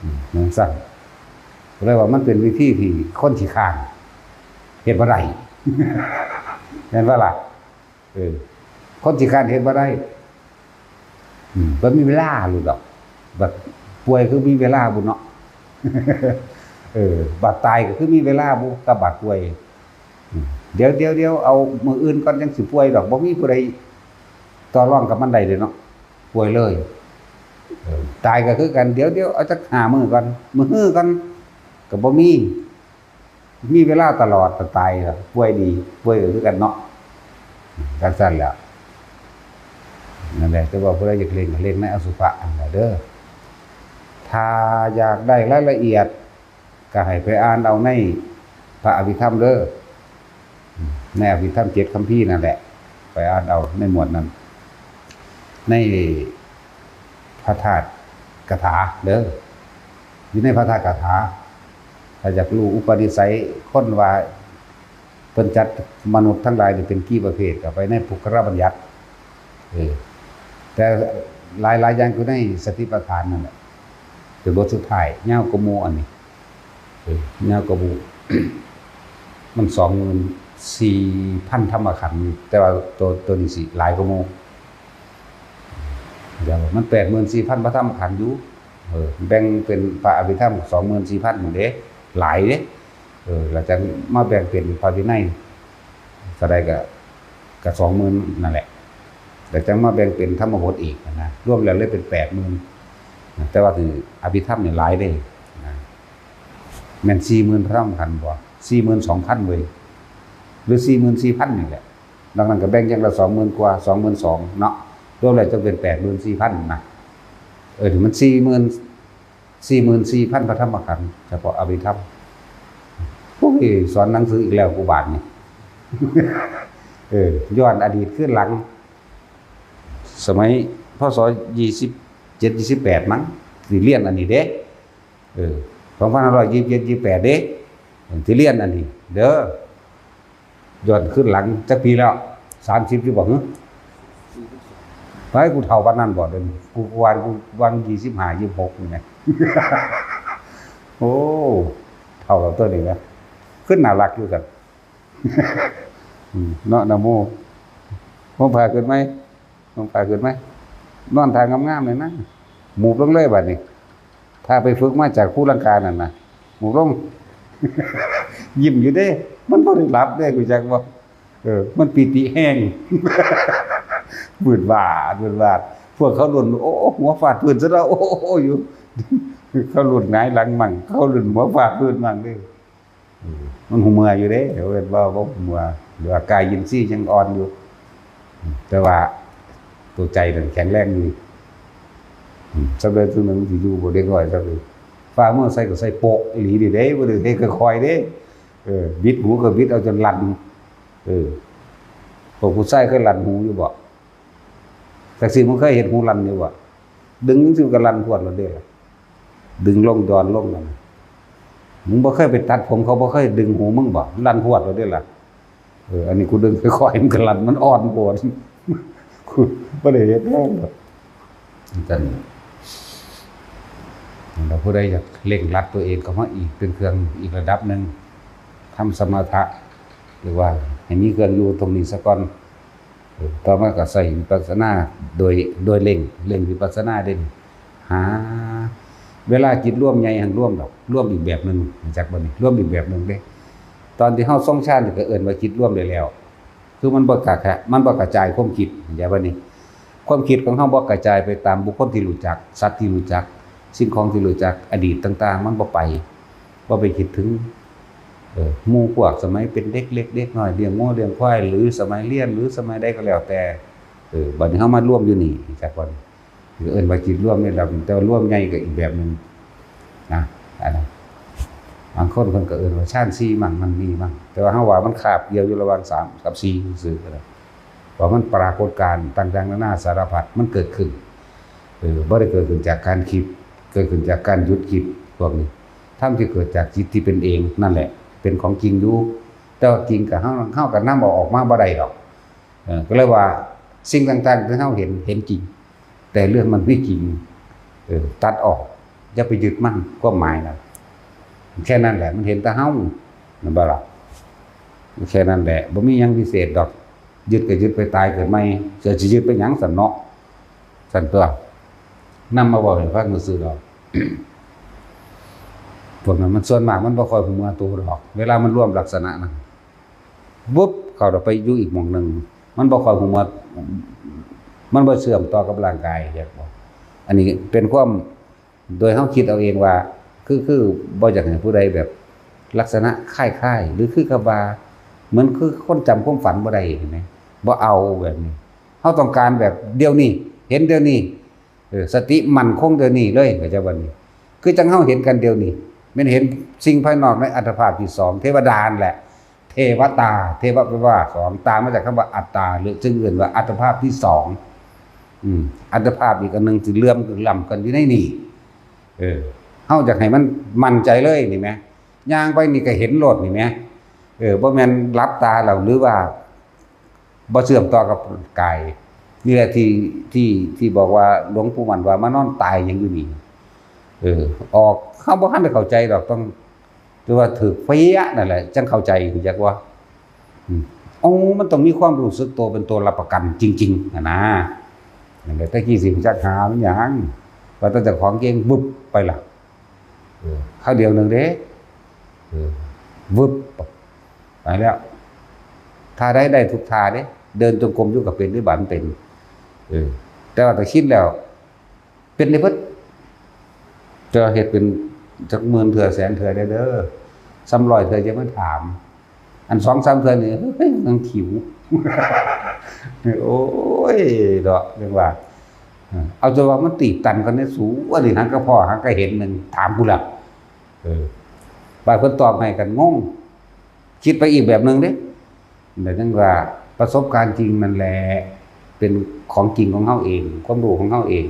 อืม จั่งซั้น ก็เลยว่ามันเป็นวิธีที่คนขี้คร้านเฮ็ดบ่ได้ แม่นบ่ล่ะ เออ คนขี้คร้านเฮ็ดบ่ได้ อืม บ่มีเวลาหลุดดอก บัดป่วยคือมีเวลาบุเนาะ เออ บัดตายก็คือมีเวลาบุกับบัดป่วย อืม เดี๋ยว เดี๋ยว เดี๋ยว เอามื้ออื่นก่อนจั่งสิป่วยดอก บ่มีผู้ใดต่อรองกับมันได้เด้เนาะ ป่วยเลย เออ ตายก็คือกัน เดี๋ยว เดี๋ยว เอาจักห้ามื้อก่อน มื้อฮื้อก่อน ก็บ่มี มีเวลาตลอด ตายก็ป่วยดี ป่วยก็คือกันเนาะ จั่งซั้นแหละ นั่นแหละ แต่ว่าผู้ใดอยากเร่งก็เร่งในอสุภะนั่นแหละเด้อ ถ้าอยากได้รายละเอียด ก็ให้ไปอ่านเอาในพระอภิธรรมเด้อ ในอภิธรรมเจ็ดคัมภีร์นั่นแหละ ไปอ่านเอาในหมวดนั้น ในพระธาตุคาถาเด้อ อยู่ในพระธาตุคาถา ถ้าอยากรู้อุปนิสัยคนว่า เพิ่นจัดมนุษย์ทั้งหลายนี่เป็นกี่ประเภท ก็ไปในปุคคลบัญญัติ เออ แต่หลายๆอย่างอยู่ในสติปัฏฐานนั่นแหละ เป็นบทสุดท้าย ยาวกว่าหมู่อันนี้ เออ ยาวกว่าหมู่ มันสองหมื่นสี่พันธรรมขันธ์ แต่ว่าตัว ตัวนี้สิหลายกว่าหมู่ เดี๋ยวมันแปดหมื่นสี่พันพระธรรมขันธ์อยู่ เออ แบ่งเป็นพระอภิธรรมสองหมื่นสี่พันหมดเด้ หลายเด้ เออ แล้วจั่งมาแบ่งเป็นพระวินัย เท่าใดก็ ก็สองหมื่นนั่นแหละ แล้วจั่งมาแบ่งเป็นธรรมบทอีกนะ รวมแล้วเลยเป็นแปดหมื่นนะ แต่ว่าคืออภิธรรมนี่หลายเด้นะ แม่นสี่หมื่นพระธรรมขันธ์บ่ สี่หมื่นสองพันเว้ย หรือสี่หมื่นสี่พันนี่แหละ นอกนั้นก็แบ่งอย่างละสองหมื่นกว่า สองหมื่นสองเนาะ รวมแล้วจั่งเป็นแปดหมื่นสี่พันนะ เอ เออ นี่มันสี่หมื่น สี่หมื่นสี่พันพระธรรมขันธ์ เฉพาะอภิธรรม โอ้ย สอนหนังสืออีกแล้วกูบาดนี่ เออ ย้อนอดีตคืนหลัง สมัย พ.ศ. ยี่สิบเจ็ด ยี่สิบแปด มั้ง สิเรียนอันนี้เด้ เออ สองพันห้าร้อยยี่สิบเจ็ด ยี่สิบแปด เด้ สิเรียนอันนี้ เด้อ ย้อนคืนหลังจักปีแล้ว สามสิบ อยู่บ่หึ ไป กูเฒ่าปานนั้นบ่ เดี๋ยวนี้ กู กูว่า กูว่า ยี่สิบห้า ยี่สิบหก นี่ไง โอ้ เฒ่าแล้วตัวนี้นะ คือน่ารักอยู่ซั่น อืม เนาะ นะโม ห่มผ้าขึ้นไหม ห่มผ้าขึ้นไหม นอนท่างามๆเลยนะ หมูบลงเลยบัดนี้ ถ้าไปฝึกมาจากภูลังกานั่นนะ หมูบลง ยิ้มอยู่เด้ มันบ่ได้หลับเด้ รู้จักบ่ เออ มันปีติแฮง วืดวาด วืดวาด พวกเขารุ่น โอ้ หัวฟาดพื้นซะแล้ว โอ้ อยู่ เขารุ่นหงายหลังมั่ง เขารุ่นหัวฟาดพื้นมั่งเด้ เออ มันหูเมื่ออยู่เด้ เว้นว่าบ่หูเมื่อ หรือว่ากายอินทรีย์ยังอ่อนอยู่ อืม แต่ว่าตัวใจนั่นแข็งแรงอยู่ อืม สำเร็จตัวหนึ่งที่อยู่บ่เด็กน้อยสำเร็จ ฟ้าเมืองใส่ก็ใส่โปะอีหลีนี่เด้ บ่ได้เฮ็ดค่อยๆเด้ เออ บิดหูก็บิดเอาจนลั่น เออ พวกผู้ชายเคยลั่นหูอยู่บ่ จักสิ มึงเคยเห็นหูลั่นอยู่บ่ ดึงจังซี่ก็ลั่นพรวดแล้วเด้ล่ะ ดึงลงย้อนลงนั่นน่ะ มึงบ่เคยไปตัดผม เขาบ่เคยดึงหูมึงบ่ ลั่นพรวดแล้วเด้ล่ะ เออ อันนี้กูดึงค่อยๆ มันก็ลั่น มันอ่อนโพด กูบ่ได้เฮ็ดแฮงดอก จั่งซั้น แล้วผู้ใดอยากเร่งรัดตัวเองเข้ามาอีก เป็นเครื่องอีกระดับหนึ่ง ทำสมถะ หรือว่าให้มีเครื่องอยู่ตรงนี้ซะก่อน เออ ต่อมาก็ใช้วิปัสสนา โดย โดยเร่ง เร่งวิปัสสนาเด่น หา เวลาจิตรวมใหญ่หั่นรวมดอก รวมอีกแบบหนึ่ง รู้จักบ่นี่ รวมอีกแบบหนึ่งเด้ ตอนที่เฮาทรงฌานนี่ก็เอิ้นว่าจิตรวมได้แล้ว คือมันบ่กะ มันบ่กระจายความคิด เข้าใจบ่นี่ ความคิดของเฮาบ่กระจายไปตามบุคคลที่รู้จัก สัตว์ที่รู้จัก สิ่งของที่รู้จัก อดีตต่างๆ มันบ่ไป บ่ไปคิดถึง เออ หมู่พวกสมัยเป็นเด็กเล็กเด็กน้อย เลี้ยงงัวเลี้ยงควาย หรือสมัยเรียน หรือสมัยใดก็แล้วแต่ เออ บัดนี้เฮามารวมอยู่นี่ จักก่อน เอิ้นว่าจิตรวมในระดับหนึ่ง แต่ว่ารวมใหญ่ก็อีกแบบหนึ่งนะ อันนั้น บางคนเพิ่นก็เอิ้นว่าฌานสี่มั่ง มันมีมั่ง แต่ว่าเฮาว่ามันคาบเกี่ยวอยู่ระหว่างสามกับสี่ซื่อๆนะ ว่ามันปรากฏการณ์ต่างๆนานาสารพัดมันเกิดขึ้น เออ บ่ได้เกิดขึ้นจากการคิด เกิดขึ้นจากการหยุดคิด พวกนี้ ธรรมที่เกิดจากจิตที่เป็นเองนั่นแหละ เป็นของจริงอยู่ แต่ว่าจริงกับเฮา เฮาก็นำเอาออกมาบ่ได้ดอก เออ ก็เลยว่าสิ่งต่างๆที่เฮาเห็น เห็นจริง แต่เรื่องมันไม่จริง เออ ตัดออก อย่าไปยึดมัน ความหมายนะ แค่นั้นแหละ มันเห็นแต่เฮา แม่นบ่ล่ะ แค่นั้นแหละ บ่มีหยังพิเศษดอก ยึดก็ยึดไปตายเกิดใหม่ เสียสิยึดไปหยังซั่นเนาะ ซั่นตัวนำมาเว้าให้ฟังซื่อๆดอก พวกนั้นมันส่วนมากมันบ่ค่อยฮู้เมื่อตัวดอก เวลามันรวมลักษณะนั้น วุบเข้าไปอยู่อีกหม่องหนึ่ง มันบ่ค่อยฮู้เมื่อ มันบ่เชื่อมต่อกับร่างกาย อยากบอก อันนี้เป็นความ โดยเฮาคิดเอาเองว่า คือ คือบ่อยากให้ผู้ใดแบบลักษณะคล้ายๆ หรือคือกับว่า เหมือนคือคนจำความฝันบ่ได้ เห็นไหม บ่เอาแบบนี้ เฮาต้องการแบบเดี๋ยวนี้ เห็นเดี๋ยวนี้ เออ สติมั่นคงเดี๋ยวนี้เลย เข้าใจบ่นี่ คือจั่งเฮาเห็นกันเดี๋ยวนี้ แม่นเห็นสิ่งภายนอกในอัตภาพที่สอง เทวดานั่นแหละ เทวตา เทวะแปลว่าสอง ตามาจากคำว่าอัตตา หรือจึงเอิ้นว่าอัตภาพที่สอง อืม อัตภาพอีกอันหนึ่งที่เหลื่อมล้ำกันอยู่ในนี่ เออ เฮาอยากให้มันมั่นใจเลยนี่แหม ย่างไปนี่ก็เห็นโลดนี่แหม เออ บ่แม่นหลับตาแล้ว หรือว่า บ่เชื่อมต่อกับกาย นี่แหละที่ ที่ ที่บอกว่าหลวงปู่มั่นว่ามานอนตายหยังอยู่นี่ เออ ออก เฮาบ่ทันได้เข้าใจดอก ต้อง ถือว่าถืกเป๊ะนั่นแหละ จั่งเข้าใจ รู้จักว่า อืม โอ้ มันต้องมีความรู้สึกตัวเป็นตัวรับประกันจริงๆ นะนะ นั่นแหละ แต่กี้สิจักหามันหยัง ว่าแต่เจ้าของเก่ง วึบ ไปละ เออ คราวเดียวหนึ่งเด้ เออ วึบ ไปแล้ว ท่าใดได้ทุกท่าเด้ เดินจงกรมอยู่ก็เป็น หรือบาดมันเป็น เออ แต่ว่าถ้าคิดแล้ว เป็นได้เบิด แต่ว่าเฮ็ดเป็นจักหมื่นเทื่อแสนเทื่อได้เด้อ ซ้ำร้อยเทื่อจะมาถาม อันสองสามเทื่อนี่ เฮ้ย ยังขิว โอ้ย ดอก เรื่องว่า เออ เอาแต่ว่ามันตีบตันกันในสู อันนี้หันก็พอหันก็เห็นหนึ่งถามกูละ เออ บาดเพิ่นตอบให้กันงง คิดไปอีกแบบหนึ่งเด้ แต่จั่งว่าประสบการณ์จริงนั่นแหละ เป็นของจริงของเฮาเอง ความรู้ของเฮาเอง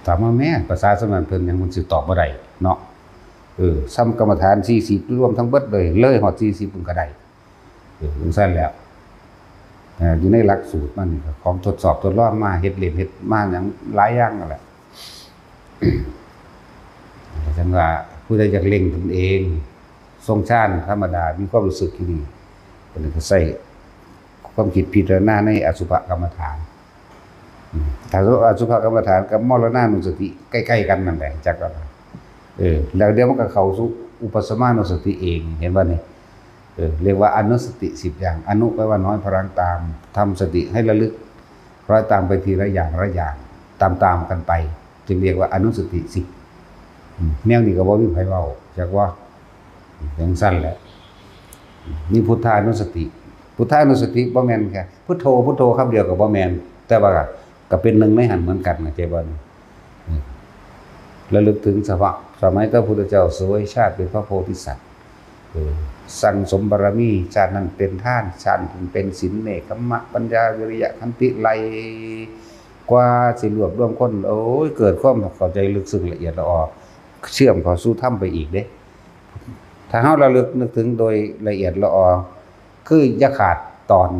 ถามว่าแม่ ภาษาสมัยเพิ่นยังมันสิตอบบ่ได้เนาะ เออ ซ้ำกรรมฐานสี่สิบรวมทั้งเบิดเลย เลยฮอดสี่สิบมันก็ได้ เออ จั่งซั่นแหละ เอ่อ อยู่ในหลักสูตรมันนี่ก็ของทดสอบทดลองมา เฮ็ดเล่นเฮ็ดมาหยังหลายอย่างนั่นแหละ จั่งว่าผู้ใดอยากเล่งตนเอง ทรงฌานธรรมดา มีความรู้สึกที่ดี เพิ่นก็ใช้ความคิดพิจารณาในอสุภกรรมฐาน อืม ถ้าอสุภกรรมฐานกับมรณานุสติใกล้ๆกันนั่นแหละ จักว่า เออ แล้วเดี๋ยวมันก็เข้าสู่อุปสมานุสติเอง เห็นบ่นี่ เออ เรียกว่าอนุสติสิบอย่าง อนุแปลว่าน้อย พลังตาม ทำสติให้ระลึก คล้อยตามไปทีละอย่างละอย่าง ตามๆกันไป จึงเรียกว่าอนุสติสิบ อืม แนวนี้ก็บ่มีไผเว้า จักว่า จั่งซั่นแหละ นี่พุทธานุสติ พุทธานุสติบ่แม่นแค่พุทโธ พุทโธคำเดียวก็บ่แม่น แต่ว่าก็เป็นหนึ่งในหั้นเหมือนกัน เข้าใจบ่ อืม ระลึกถึงสภาพ สมัยพระพุทธเจ้าเสวยชาติเป็นพระโพธิสัตว์ เออ สั่งสมบารมี ชาตินั้นเป็นทาน ชาตินั้นเป็นศีล เนกขัมมะ ปัญญา วิริยะ ขันติ ไล่กว่าสิรวบรวมคน โอ้ย เกิดความเข้าใจลึกซึ้งละเอียดละออ เชื่อมเข้าสู่ธรรมไปอีกเด้ ถ้าเฮาระลึกนึกถึงโดยละเอียดละออ คืออย่าขาดตอน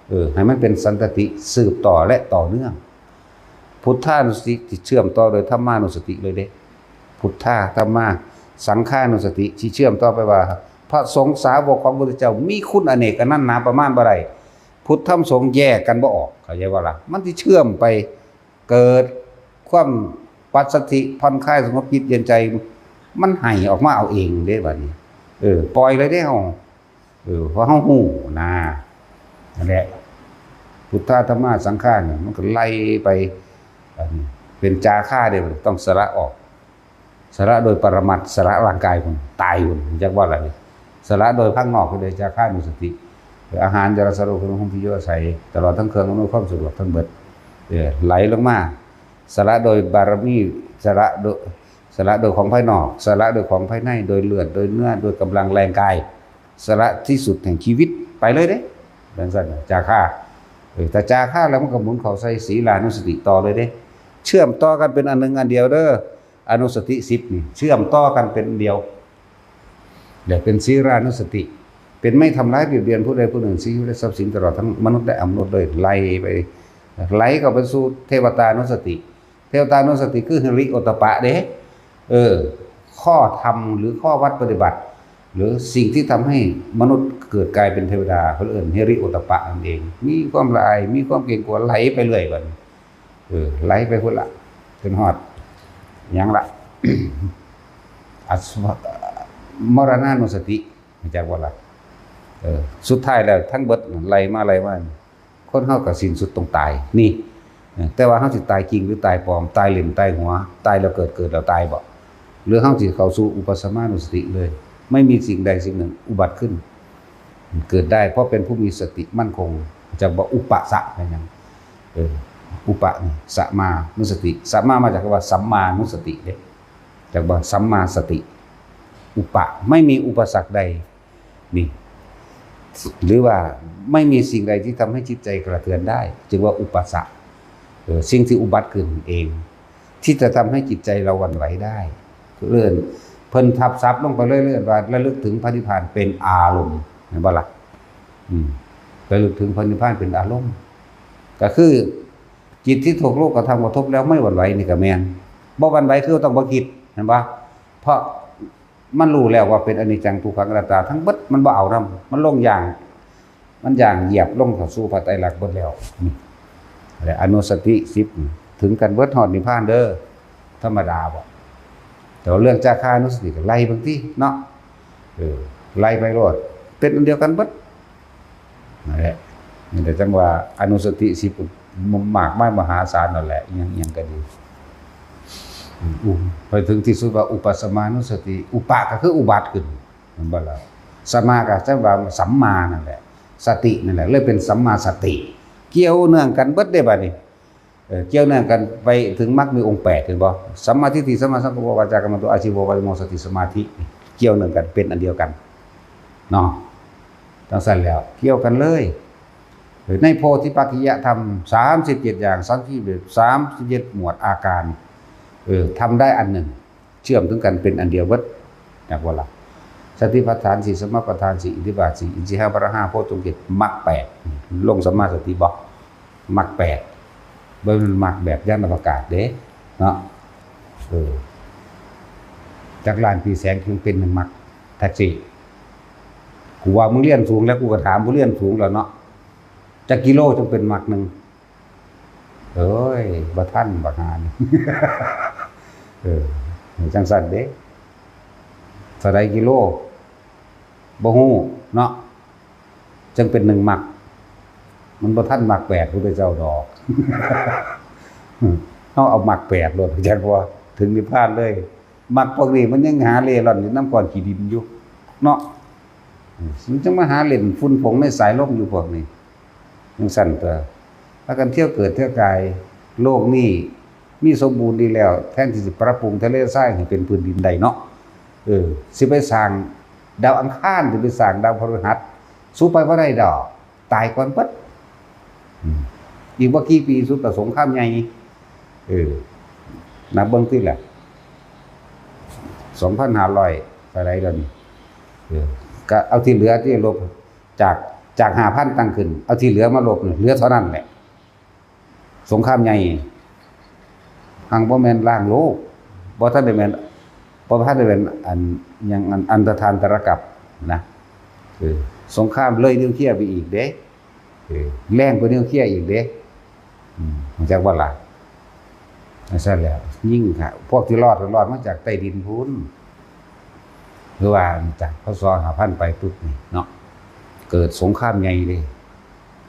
เออ ให้มันเป็นสันตติ สืบต่อและต่อเนื่อง พุทธานุสติที่เชื่อมต่อโดยธรรมานุสติเลยเด้ พุทธา ธรรมา สังฆานุสติที่เชื่อมต่อไปว่า พระสงฆ์สาวกของพระพุทธเจ้ามีคุณอเนกอนันต์หาประมาณบ่ได้ พุทธธรรมสงฆ์แยกกันบ่ออก เข้าใจบ่ล่ะ มันสิเชื่อมไป เกิดความปัสสัทธิ ผ่อนคลาย สงบจิตเย็นใจ มันไหลออกมาเอาเองเด้บัดนี้ เออ ปล่อยเลยเด้เฮา เออ เพราะเฮาฮู้นะ นั่นแหละ พุทธา ธรรมา สังฆานี่ มันก็ไล่ไป อันนี้เป็นจาคาเด้ ต้องสละออก สละโดยปรมัตถ์ สละร่างกายพุ้น ตายพุ้น จักว่าล่ะนี่ สละโดยภายนอกพุ้นเด้ จาคานุสติ อาหาร ยารักษาโรค เครื่องนุ่งห่มที่อยู่อาศัย ตลอดทั้งเครื่องอำนวยความสะดวกทั้งเบิด เออ ไหลลงมา สละโดยบารมี สละโดย สละโดยของภายนอก สละโดยของภายใน โดยเลือด โดยเนื้อ โดยกำลังแรงกาย สละที่สุดแห่งชีวิตไปเลยเด้ จั่งซั่นน่ะ จาคา เออ ถ้าจาคาแล้วมันก็หมุนเข้าใส่ศีลานุสติต่อเลยเด้ เชื่อมต่อกันเป็นอันหนึ่งอันเดียวเด้อ อนุสติสิบนี่ เชื่อมต่อกันเป็นอันเดียว และเป็นศีลานุสติ เป็นไม่ทำร้ายเบียดเบียนผู้ใดผู้หนึ่ง ชีวิตและทรัพย์สินตลอดทั้งมนุษย์และอมนุษย์เลย ไล่ไป ไหลเข้าไปสู่เทวตานุสติ เทวตานุสติคือฮิริโอตตัปปะเด้ เออ ข้อธรรมหรือข้อวัดปฏิบัติ หรือสิ่งที่ทำให้มนุษย์เกิดกลายเป็นเทวดา เพิ่นเอิ้นฮิริโอตตัปปะนั่นเอง มีความละอาย มีความเกรงกลัว ไหลไปเรื่อยบัดนี้ เออ ไหลไปพุ้นละ จนฮอด หยังละ อสุภ- มรณานุสติ รู้จักบ่ล่ะ เออ สุดท้ายแล้วทั้งเบิดไล่มาไล่มา คนเฮาก็สิ้นสุดต้องตาย นี่ เออ แต่ว่าเฮาสิตายจริงหรือตายปลอม ตายเล่นตายหัว ตายแล้วเกิด เกิดแล้วตายบ่ หรือเฮาสิเข้าสู่อุปสมานุสติเลย ไม่มีสิ่งใดสิ่งหนึ่งอุบัติขึ้น เกิดได้ เพราะเป็นผู้มีสติมั่นคง จักว่าอุปสะเป็นหยัง เออ อุปะนี่ สมานุสติ สมามาจากคำว่าสัมมานุสติเด้ จักว่าสัมมาสติ อุปะ ไม่มีอุปสรรคใด นี่ หรือว่าไม่มีสิ่งใดที่ทำให้จิตใจกระเทือนได้ จึงว่าอุปสรรค เออ สิ่งที่อุบัติขึ้นเอง ที่จะทำให้จิตใจเราหวั่นไหวได้ เอิ้น เพิ่นทับศัพท์ลงไปเรื่อยๆ ว่าระลึกถึงพระนิพพานเป็นอารมณ์ เห็นบ่ล่ะ อืม ระลึกถึงพระนิพพานเป็นอารมณ์ ก็คือ จิตที่ถูกรูปกระทำกระทบแล้วไม่หวั่นไหวนี่ก็แม่น บ่หวั่นไหวคือต้องบ่คิด เห็นบ่ เพราะมันรู้แล้วว่าเป็นอนิจจังทุกขังอนัตตาทั้งเบิด มันบ่เอานำ มันลงอย่าง มันอย่างเหยียบลงเข้าสู่พระไตรลักษณ์เบิดแล้ว นี่แหละอนุสติสิบ ถึงกันเบิดฮอดนิพพานเด้อ ธรรมดาบ่ แต่ว่าเรื่องจาคานุสติก็ไล่เบิ่งติเนาะ เออ ไล่ไปโลด เป็นอันเดียวกันเบิด นั่นแหละ นี่แหละจั่งว่าอนุสติสิบ มากมายมหาศาลนั่นแหละ อิหยัง อิหยังก็ดี อืม ไปถึงที่สุดว่าอุปสมานุสติ อุปะก็คืออุบัติขึ้น แม่นบ่ล่ะ สมาก็จั่งว่าสัมมานั่นแหละ สตินั่นแหละ เลยเป็นสัมมาสติ เกี่ยวเนื่องกันเบิดเด้บัดนี้ เกี่ยวเนื่องกันไปถึงมรรคมีองค์แปด เห็นบ่ สัมมาทิฏฐิ สัมมาสังกัปปะ วาจากัมมันโต อาชีวะ ปาติโมกข์ สติ สมาธิ เกี่ยวเนื่องกัน เป็นอันเดียวกันเนาะ จั่งซั้นแล้ว เกี่ยวกันเลย ในโพธิปักขิยธรรม สามสิบเจ็ด อย่าง สามสิบเจ็ด สามสิบเจ็ด หมวดอาการ เออ ทำได้อันหนึ่ง เชื่อมถึงกันเป็นอันเดียวเบิด จักว่าล่ะ สติปัฏฐานสี่ สมปัฏฐานสี่ อิทธิบาทสี่ อินทรีย์ห้า พละห้า โพชฌงค์เจ็ด มรรคแปด ลงสัมมาสติบ่ มรรคแปด บ่แม่นมรรคแบบยานอวกาศเด้ เนาะ เออ จักล้านปีแสงจึงเป็นหนึ่งมรรค แท็กซี่ กูว่ามึงเรียนสูงแล้ว กูก็ถามผู้เรียนสูงแล้วเนาะ จักกิโลจึงเป็นมรรคหนึ่ง เอ้ย บ่ทัน บักห่านี่ เออ จั่งซั้นเด้ เท่าใดกิโล บ่ฮู้เนาะ จั่งเป็นหนึ่งมรรค มันบ่ทันมรรคแปดพุทธเจ้าดอก เฮาเอามรรคแปดโลด จักว่าถึงนิพพานเลย มรรคพวกนี้มันยังหาเร่ร่อนอยู่นำก้อนขี้ดินอยู่ เนาะ มันจั่งมาหาเล่นฝุ่นผงในสายลมอยู่พวกนี้ จั่งซั้นตั๊ว พากันเที่ยวเกิดเที่ยวกาย โลกนี้มีสมบูรณ์ดีแล้ว แทนที่สิปรับปรุงทะเลทรายให้เป็นพื้นดินได้เนาะ เออ สิไปสร้างดาวอังคาร สิไปสร้างดาวพฤหัส สูไปบ่ได้ดอก ตายก่อนเบิด อืม อีกบ่กี่ปีสุดก็สงครามใหญ่ เออ นับเบิ่งติล่ะ สองพันห้าร้อยเท่าใดแล้วนี่ เออ ก็เอาที่เหลือที่ลบ จาก จาก ห้าพัน ตั้งขึ้น เอาที่เหลือมาลบนี่ เหลือเท่านั้นแหละ สงครามใหญ่ หังบ่แม่นล้างโลก บ่ทันได้แม่น บ่ทันได้แม่นอัน หยังอัน อันตรธานตรกัปนะ เออ สงครามเลยนิวเคลียร์ไปอีกเด้ เออ แรงกว่านิวเคลียร์อีกเด้ อืม รู้จักบ่ล่ะ จั่งซั้นแล้ว ยิ่งค่ะ พวกที่รอดก็รอดมาจากใต้ดินพู้น คือว่าจาก พ.ศ. ห้าพัน ไปปุ๊บนี่เนาะ เกิดสงครามใหญ่เลย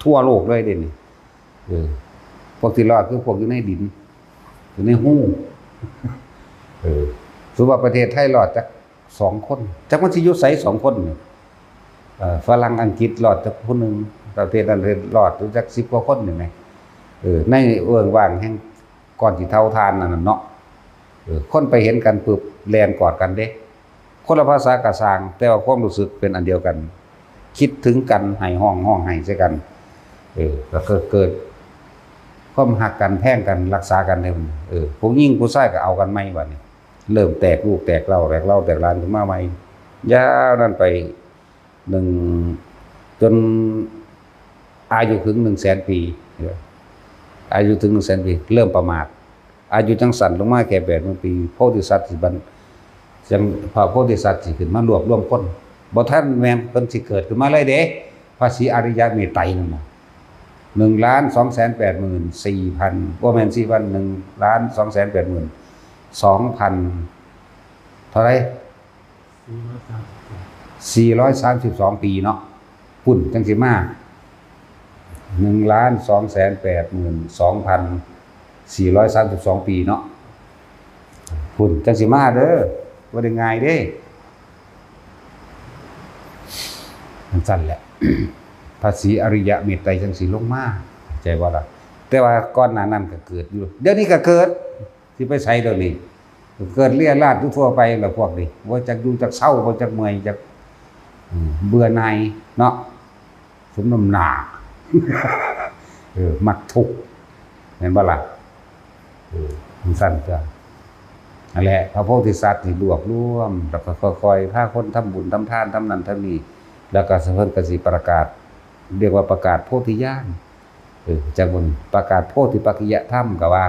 ทั่วโลกเลยเด้นี่ เออ พวกที่รอดคือพวกอยู่ในดิน อยู่ในฮู เออ สมมุติว่าประเทศไทยรอดจักสองคน จักมันสิอยู่ไสสองคนนี่ เอ่อ ฝรั่งอังกฤษรอดจักผู้หนึ่ง ประเทศนั้นรอดอยู่จักสิบกว่าคนนี่แหม เออ ในเวิ้งว่างแห่งก้อนขี้เถ้าถ่านนั่นน่ะเนาะ เออ คนไปเห็นกันปุ๊บ แล่นกอดกันเด้ คนละภาษากะซ่าง แต่ว่าความรู้สึกเป็นอันเดียวกัน คิดถึงกัน ไห้ฮ้อง ฮ้องไห้ใส่กัน เออ แล้วก็เกิดความฮักกัน แพงกัน รักษากันเด้ เออ ผู้หญิงผู้ชายก็เอากันใหม่บัดนี้ เริ่มแตกลูกแตกเหล้า แตกเหล้าแตกหลานขึ้นมาใหม่ ยาวนั้นไป หนึ่ง จนอายุถึงหนึ่งแสนปี อายุถึงหนึ่งแสนปี เริ่มประมาท อายุจั่งสั้นลงมาแค่แปดหมื่นปี โพธิสัตว์สิบัน จั่ง พระโพธิสัตว์สิขึ้นมารวบรวมคน บ่ทันแม่นเพิ่นสิเกิดขึ้นมาเลยเด้ พระศรีอริยะเมตไตรนั่นน่ะ หนึ่งล้านสองแสนแปดหมื่นสี่พัน บ่แม่นสี่พัน หนึ่งล้านสองแสนแปดหมื่นสองพัน เท่าไหร่ สี่ร้อยสามสิบสอง ปีเนาะ พุ้นจั่งสิมา หนึ่งล้านสองแสนแปดหมื่นสองพันสี่ร้อยสามสิบสอง ปีเนาะ พุ้นจั่งสิมาเด้อ บ่ได้ง่ายเด้ จั่งซั้นแหละ พระศรีอริยะเมตไตรจั่งสิลงมา เข้าใจบ่ล่ะ แต่ว่าก่อนหน้านั้นก็เกิดอยู่ เดี๋ยวนี้ก็เกิด สิไปไสเดี๋ยวนี้ เกิดเรี่ยราษอยู่ทั่วไปล่ะพวกนี้ บ่จักอยู่จักเซา บ่จักเมื่อยจัก อืม เบื่อหน่ายเนาะ สมน้ำหน้า เออ มักทุกข์ แม่นบ่ล่ะ เออ จั่งซั้นตั๊ว นั่นแหละ พระโพธิสัตว์นี่รวบรวม แล้วก็ค่อยๆ พาคนทำบุญทำทาน ทำนั่นทำนี่ แล้วก็เพิ่นก็สิประกาศ เรียกว่าประกาศโพธิญาณ เออ จั่งเบิ่ง ประกาศโพธิปักขิยธรรมก็ว่า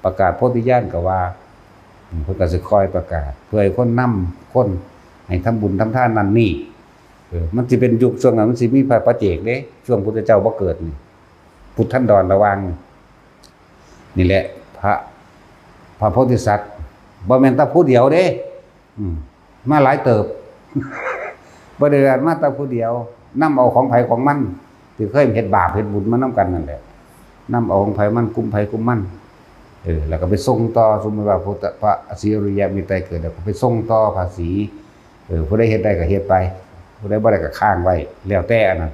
ประกาศโพธิญาณก็ว่า อืม เพิ่นก็สิคอยประกาศ เพื่อให้คนนำคนให้ทำบุญทำทานนั่นนี่ เออ มันสิเป็นยุคช่วงนั้น มันสิมีพระปัจเจกเด้ ช่วงพุทธเจ้าบ่เกิดนี่ พุทธันดรระหว่าง นี่แหละ พระ พระโพธิสัตว์ บ่แม่นแต่ผู้เดียวเด้ อืม มาหลายเติบ บ่ได้มาแต่ผู้เดียว นำเอาของไผของมัน ที่เคยเฮ็ดบาปเฮ็ดบุญมานำกันนั่นแหละ นำเอาของไผมัน กลุ่มไผกลุ่มมัน เออ แล้วก็ไปส่งต่อ สมมุติว่าพุทธ พระศรีอริยะเมตไตรเกิดแล้วก็ไปส่งต่อพระศรี เออ ผู้ใดเฮ็ดได้ก็เฮ็ดไป ผู้ใดบ่ได้ก็ค้างไว้ แล้วแต่อันนั้น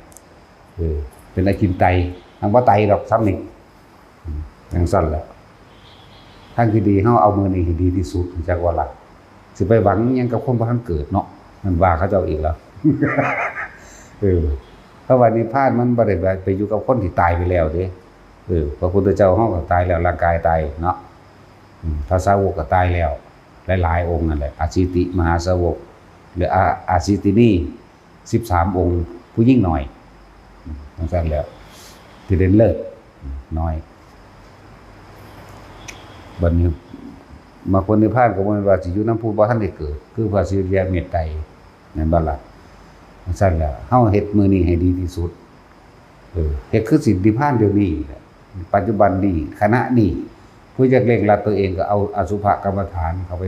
เออ เป็นอจินไตย มันบ่ไตยดอก ซ้ำนี่ อืม จั่งซั้นแหละ ทางที่ดีเฮาเอามื้อนี้ให้ดีที่สุด จักว่าล่ะ สิไปหวังหยังกับคนบ่ทันเกิดเนาะ มันว่าเขาเจ้าอีกแล้ว เออ เพราะว่านิพพานมันบ่ได้ไป ไปอยู่กับคนที่ตายไปแล้วเด้ เออ พระพุทธเจ้าเฮาก็ตายแล้ว ร่างกายตายเนาะ อืม พระสาวกก็ตายแล้ว หลายๆ องค์นั่นแหละ อาสิติมหาสาวก หรืออา อาสิตินี สิบสาม องค์ ผู้หญิงน้อย อืม จั่งซั้นแหละ ที่เด่นเลิศ อืม น้อย บัดนี้ มรรคผลนิพพานก็บ่แม่นว่าสิอยู่นำผู้บ่ทันได้เกิด คือพระศิริยะเมตไตร แม่นบ่ล่ะ? จั่งซั้นแหละ เฮาเฮ็ดมื้อนี้ให้ดีที่สุด เออ เฮ็ดคือสินิพพานเดี๋ยวนี้แหละ ปัจจุบันนี้ ขณะนี้ ผู้อยากเร่งรัดตัวเองก็เอาอสุภกรรมฐานเข้าไป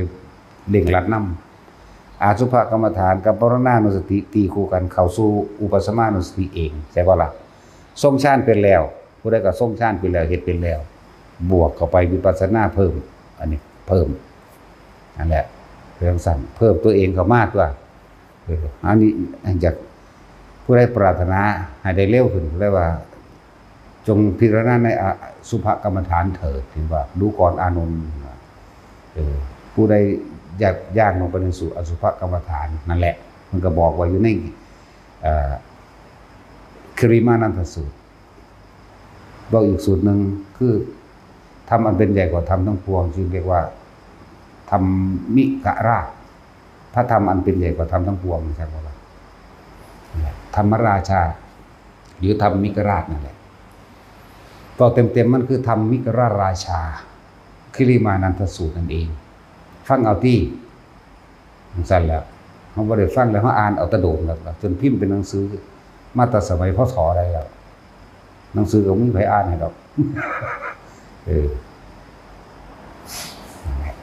เร่งรัดนำ อสุภกรรมฐานกับมรณานุสติตีคู่กันเข้าสู่อุปสมานุสติเอง ใช่บ่ล่ะ? ทรงฌานเป็นแล้ว ผู้ใดก็ทรงฌานเป็นแล้ว เฮ็ดเป็นแล้ว บวกเข้าไปวิปัสสนาเพิ่ม อันนี้เพิ่ม นั่นแหละ เรื่องสั้น เพิ่มตัวเองเข้ามาตัว เออ อันนี้อยาก ผู้ใดปรารถนาให้ได้เร็วขึ้น เรียกว่า จงพิจารณาในอสุภกรรมฐานเถิด เห็นบ่ ดูก่อนอานนท์ เออ ผู้ใดอยากย่างลงไปในสู่อสุภกรรมฐาน นั่นแหละ มันก็บอกว่าอยู่ใน เอ่อ คิริมานันทสูตร บอกอีกสูตรหนึ่ง คือ ธรรมอันเป็นใหญ่กว่าธรรมทั้งปวง จึงเรียกว่า ธรรมิกราช พระธรรมอันเป็นใหญ่กว่าธรรมทั้งปวง ใช่ไหมล่ะ? ธรรมราชา หรือธรรมิกราชนั่นแหละ ก็เต็มๆ มันคือธรรมิกราชราชา คิริมานันทสูตรนั่นเอง ฟังเอาตี้ จั่งซั้นแหละ เฮาบ่ได้ฟังแล้ว เฮาอ่านเอาแต่โดนแล้ว จนพิมพ์เป็นหนังสือ มาแต่สมัย พ.ศ. ใดแล้ว หนังสือก็บ่มีไผอ่านให้ดอก เออ นั่นแหละ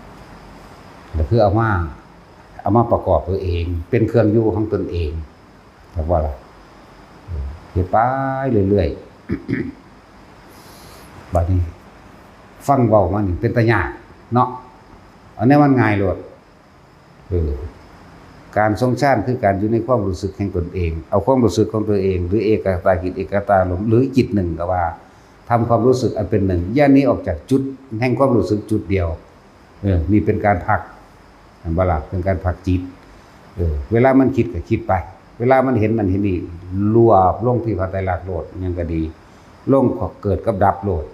ก็คือเอามา เอามาประกอบตัวเอง เป็นเครื่องอยู่ของตนเอง จักว่าล่ะ เออ เฮ็ดไปเรื่อยๆ บัดนี้ ฟังเว้ามานี่เป็นตาย้านเนาะ อันนี้มันง่ายโลด เออ การทรงฌานคือการอยู่ในความรู้สึกแห่งตนเอง เอาความรู้สึกของตัวเอง หรือเอกตาจิต เอกตารมณ์ หรือจิตหนึ่งก็ว่า ทำความรู้สึกอันเป็นหนึ่ง อย่าหนีออกจากจุดแห่งความรู้สึกจุดเดียว เออ นี่เป็นการพัก แม่นบ่ล่ะ? เป็นการพักจิต เออ เวลามันคิดก็คิดไป เวลามันเห็นนั่นเห็นนี่ รวบลงที่พระไตรลักษณ์โลด หยังก็ดี ลงก็เกิดกับดับโลด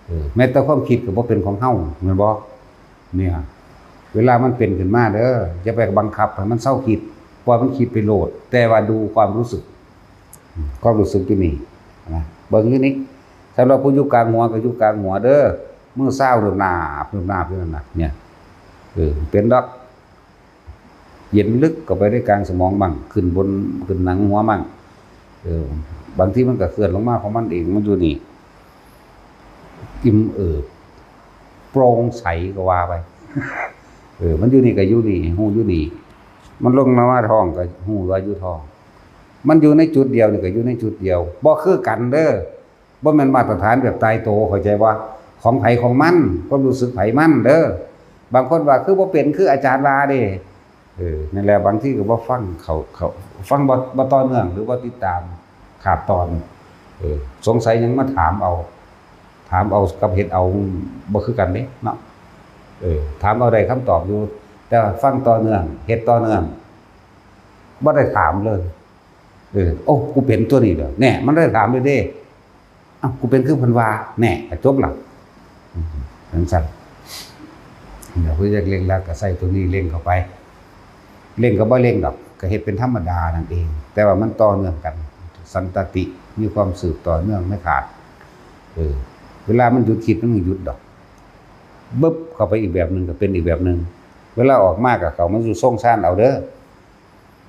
เออ แม้แต่ความคิดก็บ่เป็นของเฮา แม่นบ่? เนี่ย เวลามันเป็นขึ้นมาเด้อ อย่าไปบังคับให้มันเซาคิด ปล่อยมันคิดไปโลด แต่ว่าดูความรู้สึก อืม ความรู้สึกอยู่นี่นะ เบิ่งอยู่นี่ สำหรับผู้อยู่กลางหัวก็อยู่กลางหัวเด้อ มือซาวหนึบหนาบหนึบหนาบอยู่นั่นน่ะ เนี่ย เออ เป็นดอก เย็นลึกเข้าไปในกลางสมองมั่ง ขึ้นบน ขึ้นหนังหัวมั่ง เออ บางทีมันก็เคลื่อนลงมาของมันเอง มันอยู่นี่ อิ่มเอิบ โปร่งใสก็ว่าไป เออ มันอยู่นี่ก็อยู่นี่ ฮู้อยู่นี่ มันลงมาท้องก็ฮู้ว่าอยู่ท้อง มันอยู่ในจุดเดียวนี่ก็อยู่ในจุดเดียว บ่คือกันเด้อ บ่แม่นมาตรฐานแบบตายตัว เข้าใจบ่ ของไผของมัน ความรู้สึกไผมันเด้อ บางคนว่าคือบ่เป็น คืออาจารย์ว่าเด้ เออ นั่นแหละ บางทีก็บ่ฟังเขา เขา ฟังบ่ บ่ต่อเนื่อง หรือบ่ติดตาม ขาดตอน เออ สงสัยหยังมาถามเอา ถามเอากับเฮ็ดเอา บ่คือกันเด้เนาะ เออ ถามเอาได้คำตอบอยู่ แต่ว่าฟังต่อเนื่อง เฮ็ดต่อเนื่อง บ่ได้ถามเลย เออ โอ้ กูเป็นตัวนี้เหรอ แน่ มันได้ถามเลยเด้ อ้าว กูเป็นคือเพิ่นว่า แน่ ก็จบละ อืม จั่งซั้น เดี๋ยวผู้อยากเร่งรัดก็ใส่ตัวนี้เร่งเข้าไป เร่งก็บ่เร่งดอก ก็เฮ็ดเป็นธรรมดานั่นเอง แต่ว่ามันต่อเนื่องกัน สันตติ มีความสืบต่อเนื่องไม่ขาด เออ เวลามันหยุดคิดมันก็หยุดดอก บึบเข้าไปอีกแบบหนึ่งก็เป็นอีกแบบหนึ่ง เวลาออกมาก็เข้ามาสู่ทรงฌานเอาเด้อ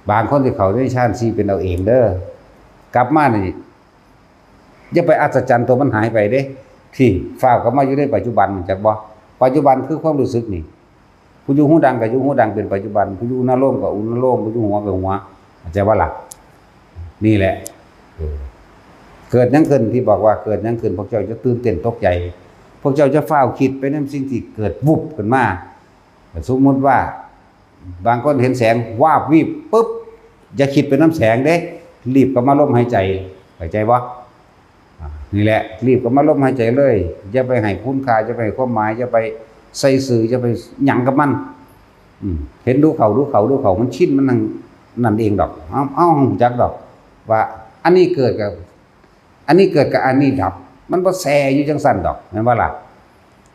บางคนที่เข้าในฌานสี่เป็นเอาเองเด้อ กลับมานี่ อย่าไปอัศจรรย์ตัวมันหายไปเด้ ที่ฟ้าวกลับมาอยู่ในปัจจุบัน จักบ่ ปัจจุบันคือความรู้สึกนี่ ผู้อยู่หูดังก็อยู่หูดังเป็นปัจจุบัน ผู้อยู่อนุโลมก็อนุโลม ผู้อยู่หัวก็หัว เข้าใจบ่ล่ะ นี่แหละ เออ เกิดหยังขึ้นที่บอกว่าเกิดหยังขึ้น พวกเจ้าจะตื่นเต้นตกใจ พวกเจ้าจะฟ้าวคิดไปนำสิ่งที่เกิดวุบขึ้นมา สมมุติว่า บางคนเห็นแสงวาบวีบปุ๊บ อย่าคิดไปนำแสงเด้ รีบกลับมาลมหายใจ เข้าใจบ่ อ่า นี่แหละ รีบกำหนดลมหายใจเลย อย่าไปให้คุณค่า อย่าไปให้ความหมาย อย่าไปใส่ซื่อ อย่าไปหยังกับมัน อืม เห็นดูเข้า ดูเข้า ดูเข้า มันชิน มันนั่งนั่นเองดอก เอา เอา รู้จักดอก ว่าอันนี้เกิดกับ อันนี้เกิดกับอันนี้ดับ มันบ่แซ่อยู่จังซั่นดอก แม่นบ่ล่ะ?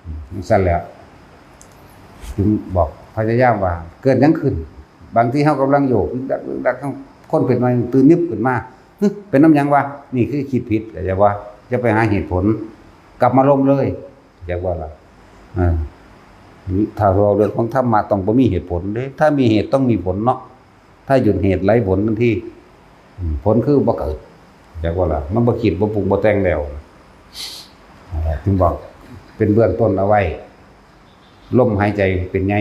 อืม จังซั่นแหละ จึงบอกพยายามว่า เกิดหยังขึ้น? บางทีเฮากำลังโยก ดึกดัก ดึกดัก คนเป็นหน่อยตื่นนึบขึ้นมา "หึ เป็นนำหยังวะ?" นี่คือคิดผิด เข้าใจบ่? อย่าไปหาเหตุผล กลับมาลมเลย เข้าใจบ่ล่ะ? เออ ถ้าเว้าเรื่องของธรรมะต้องบ่มีเหตุผลเด้ ถ้ามีเหตุต้องมีผลเนาะ ถ้าหยุดเหตุไร้ผลทันที อืม ผลคือบ่เกิด เข้าใจบ่ล่ะ? มันบ่คิด บ่ปรุง บ่แต่งแล้ว นั่นแหละ ถึงบอก เป็นเบื้องต้นเอาไว้ ลมหายใจเป็นไง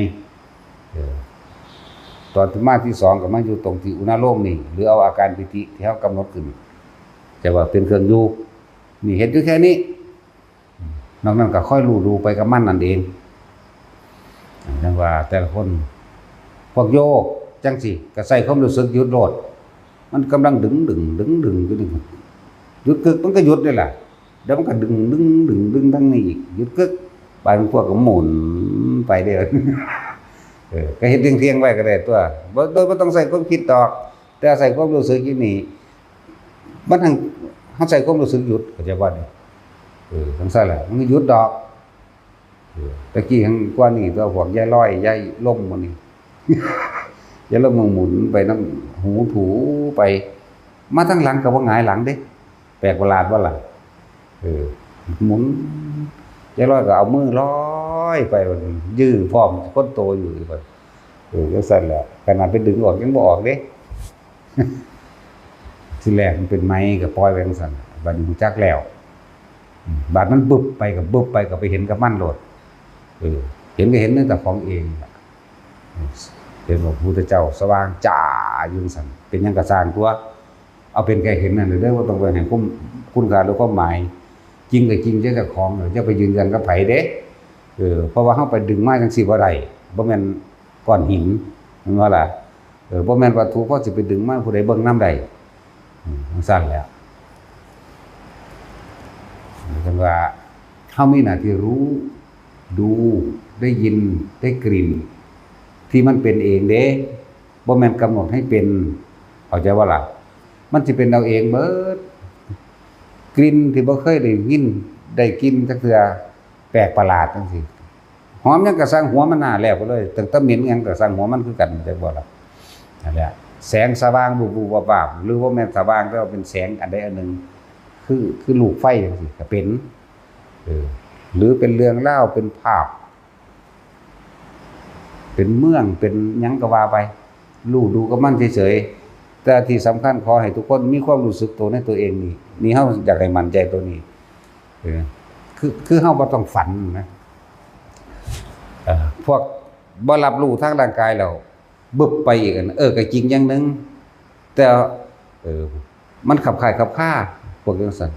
เออ ตอนที่มาที่สองก็มาอยู่ตรงที่อุณาโลมนี่ หรือเอาอาการปีติที่เฮากำหนดขึ้น จะว่าเป็นเครื่องอยู่ นี่เฮ็ดอยู่แค่นี้ นอกนั้นก็ค่อยรู้ๆไปกับมันนั่นเอง จั่งว่าแต่ละคน พวกโยกจั่งซี้ ก็ใส่ความรู้สึกหยุดโลด มันกำลังดึงๆ ดึงๆ อยู่นี่ หยุดกึก มันก็หยุดนี่แหละ เดี๋ยวมันก็ดึงๆ ดึงๆ ทางนี้อีก หยุดกึก บางพวกก็หมุนไปเด้อ เออ ก็เฮ็ดเที่ยงๆ ไว้ก็ได้ตั๊ว บ่ โดยบ่ต้องใส่ความคิดดอก แต่ใส่ความรู้สึกอยู่นี่ มันหั่น เฮาใส่ความรู้สึกหยุด เข้าใจบ่นี่? เออ จั่งซั้นแหละ มันก็หยุดดอก เออ ตะกี้หั่นกว่านี้ตั๊ว พวกยายลอย ยายลมหมู่นี่ ยายลมมันหมุนไปนำหูถูไป มาทางหลังก็บ่หงายหลังเด้ แปลกประหลาดบ่ล่ะ? เออ หมุน ยายลอยก็เอามือลอยไป บัดนี้ยื้อพร้อมคนโตอยู่บัด เออ จั่งซั้นแหละ ขนาดไปดึงออกยังบ่ออกเด้ ทีแรกมันเป็นไม้ก็ปล่อยไว้จั่งซั้น บัดนี้รู้จักแล้ว อืม บาดมันบึบไปก็บึบไป ก็ไปเห็นกับมันโลด เออ เห็นก็เห็นในเจ้าของเองล่ะ เห็นว่าพระพุทธเจ้าสว่างจ้าอยู่จั่งซั้น เป็นหยังก็ซ่างตั๊ว เอาเป็นแค่เห็นนั่นเด้อ บ่ต้องไปให้ความ คุณค่าหรือความหมาย จริงก็จริงเจ้าของ อย่าไปยืนยันกับไผเด้ เออ เพราะว่าเฮาไปดึงมาจั่งซี้บ่ได้ บ่แม่นก้อนหิน แม่นบ่ล่ะ? เออ บ่แม่นวัตถุพอสิไปดึงมาผู้ใดเบิ่งนำได้ อืม จั่งซั้นแหละ จั่งว่าเฮามีหน้าที่รู้ ดู ได้ยิน ได้กลิ่น ที่มันเป็นเองเด้ บ่แม่นกำหนดให้เป็น เข้าใจบ่ล่ะ? มันสิเป็นเอาเองเบิด กลิ่นที่บ่เคยได้ยิน ได้กลิ่นจักเทื่อ แปลกประหลาดจั่งซี้ หอมหยังก็ซ่างหัวมันหน้าแล้วไปเลย ตั้งแต่เหม็นหยังก็ซ่างหัวมันคือกัน เข้าใจบ่ล่ะ? นั่นแหละ แสงสว่าง บูบๆ วาบๆ หรือบ่แม่นสว่าง แต่ว่าเป็นแสงอันใดอันหนึ่ง คือ คือลูกไฟจั่งซี้ก็เป็น เออ หรือเป็นเรื่องราว เป็นภาพ เป็นเมือง เป็นหยังก็ว่าไป รู้ดูกับมันเฉยๆ แต่ที่สำคัญขอให้ทุกคนมีความรู้สึกตัวในตัวเองนี่ นี่เฮาอยากให้มั่นใจตัวนี้ เออ คือ คือเฮาบ่ต้องฝันนะ เออ พวกบ่รับรู้ทางร่างกายแล้ว บึบไปอีกอัน เออ ก็จริงอย่างหนึ่ง แต่ เออ มันขับคล้ายขับคา พวกจั่งซั้น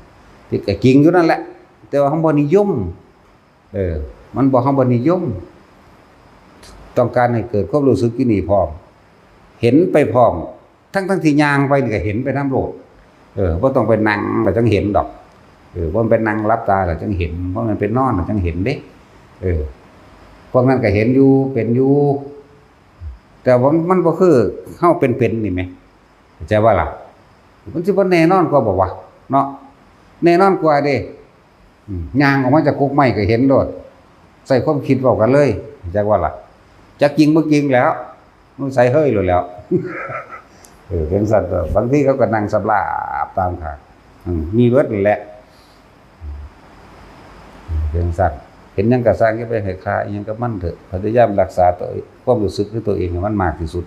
ที่ก็จริงอยู่นั่นแหละ แต่ว่าเฮาบ่นิยม เออ มันบ่ เฮาบ่นิยม ต้องการให้เกิดความรู้สึกอยู่นี่พร้อม เห็นไปพร้อม ทั้งๆที่ย่างไปนี่ก็เห็นไปนำโลด เออ บ่ต้องไปนั่งแล้วจั่งเห็นดอก เออ บ่แม่นไปนั่งหลับตาแล้วจั่งเห็น บ่แม่นไปนอนแล้วจั่งเห็นเด้ เออ พวกนั้นก็เห็นอยู่ เป็นอยู่ แต่ว่ามันบ่คือเฮาเป็นๆนี่แหม เข้าใจบ่ล่ะ? มันสิบ่แน่นอนกว่าบ่วะ เนาะ แน่นอนกว่าเด้ อืม ย่างออกมาจากกกไม้ก็เห็นโลด ใส่ความคิดเว้ากันเลย จักว่าล่ะ จักจริงบ่จริงแล้ว มันใส่เฮ้ยโลดแล้ว เออ เป็นซั่นตัว บางทีเขาก็นั่งสำราบตามข้าง อืม มีเบิดนั่นแหละ เป็นซั่น เห็นหยังก็ซ่าง อย่าไปให้ค่าอิหยังกับมันเถอะ พยายามรักษาตัว ความรู้สึกคือตัวเองให้มันมากที่สุด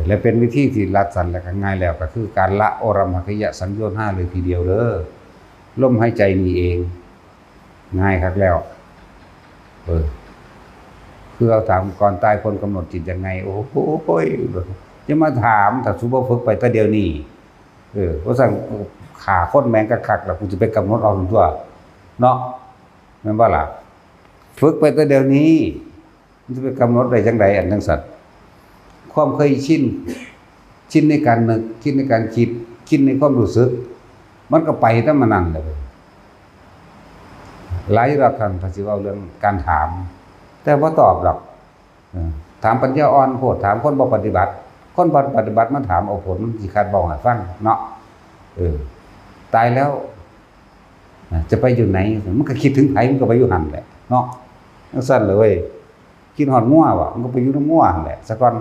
และเป็นวิธีที่รัดสั้นและก็ง่ายแล้ว ก็คือการละโอรัมภคยสังโยชน์ห้าเลยทีเดียวเด้อ ลมหายใจนี่เอง ง่ายคักแล้ว เออ คือเขาถามก่อนตายคนกำหนดจิตยังไง โอ้โหย จะมาถาม ถ้าสุบ่ฝึกไปแต่เดี๋ยวนี้ เออ ว่าซั่น ฆ่าคนแม่งคักๆ แล้วกูจะไปกำหนดเอาตัว เนาะ แม่นบ่ล่ะ ฝึกไปแต่เดี๋ยวนี้ มันจะไปกำหนดได้จังใดอันจังซั่น ความเคยชิน ชินในการนึก ชินในการคิด ชินในความรู้สึก มันก็ไปตามมันนั่นแหละ หลายอยู่ดอก ท่าน ถ้าสิเว้าเรื่องการถาม แต่บ่ตอบดอก เออ ถามปัญญาอ่อนโพด ถามคนบ่ปฏิบัติ คนบ่ปฏิบัติมาถามเอาผล มันสิคาดเว้าให้ฟังเนาะ เออ ตายแล้ว อ่ะ จะไปอยู่ไหน มันก็คิดถึงไผ มันก็ไปอยู่หั่นแหละเนาะ จั่งซั้นเลยเว้ย คิดฮอดงัวบ่ มันก็ไปอยู่นำงัวหั่นแหละ ซะก่อน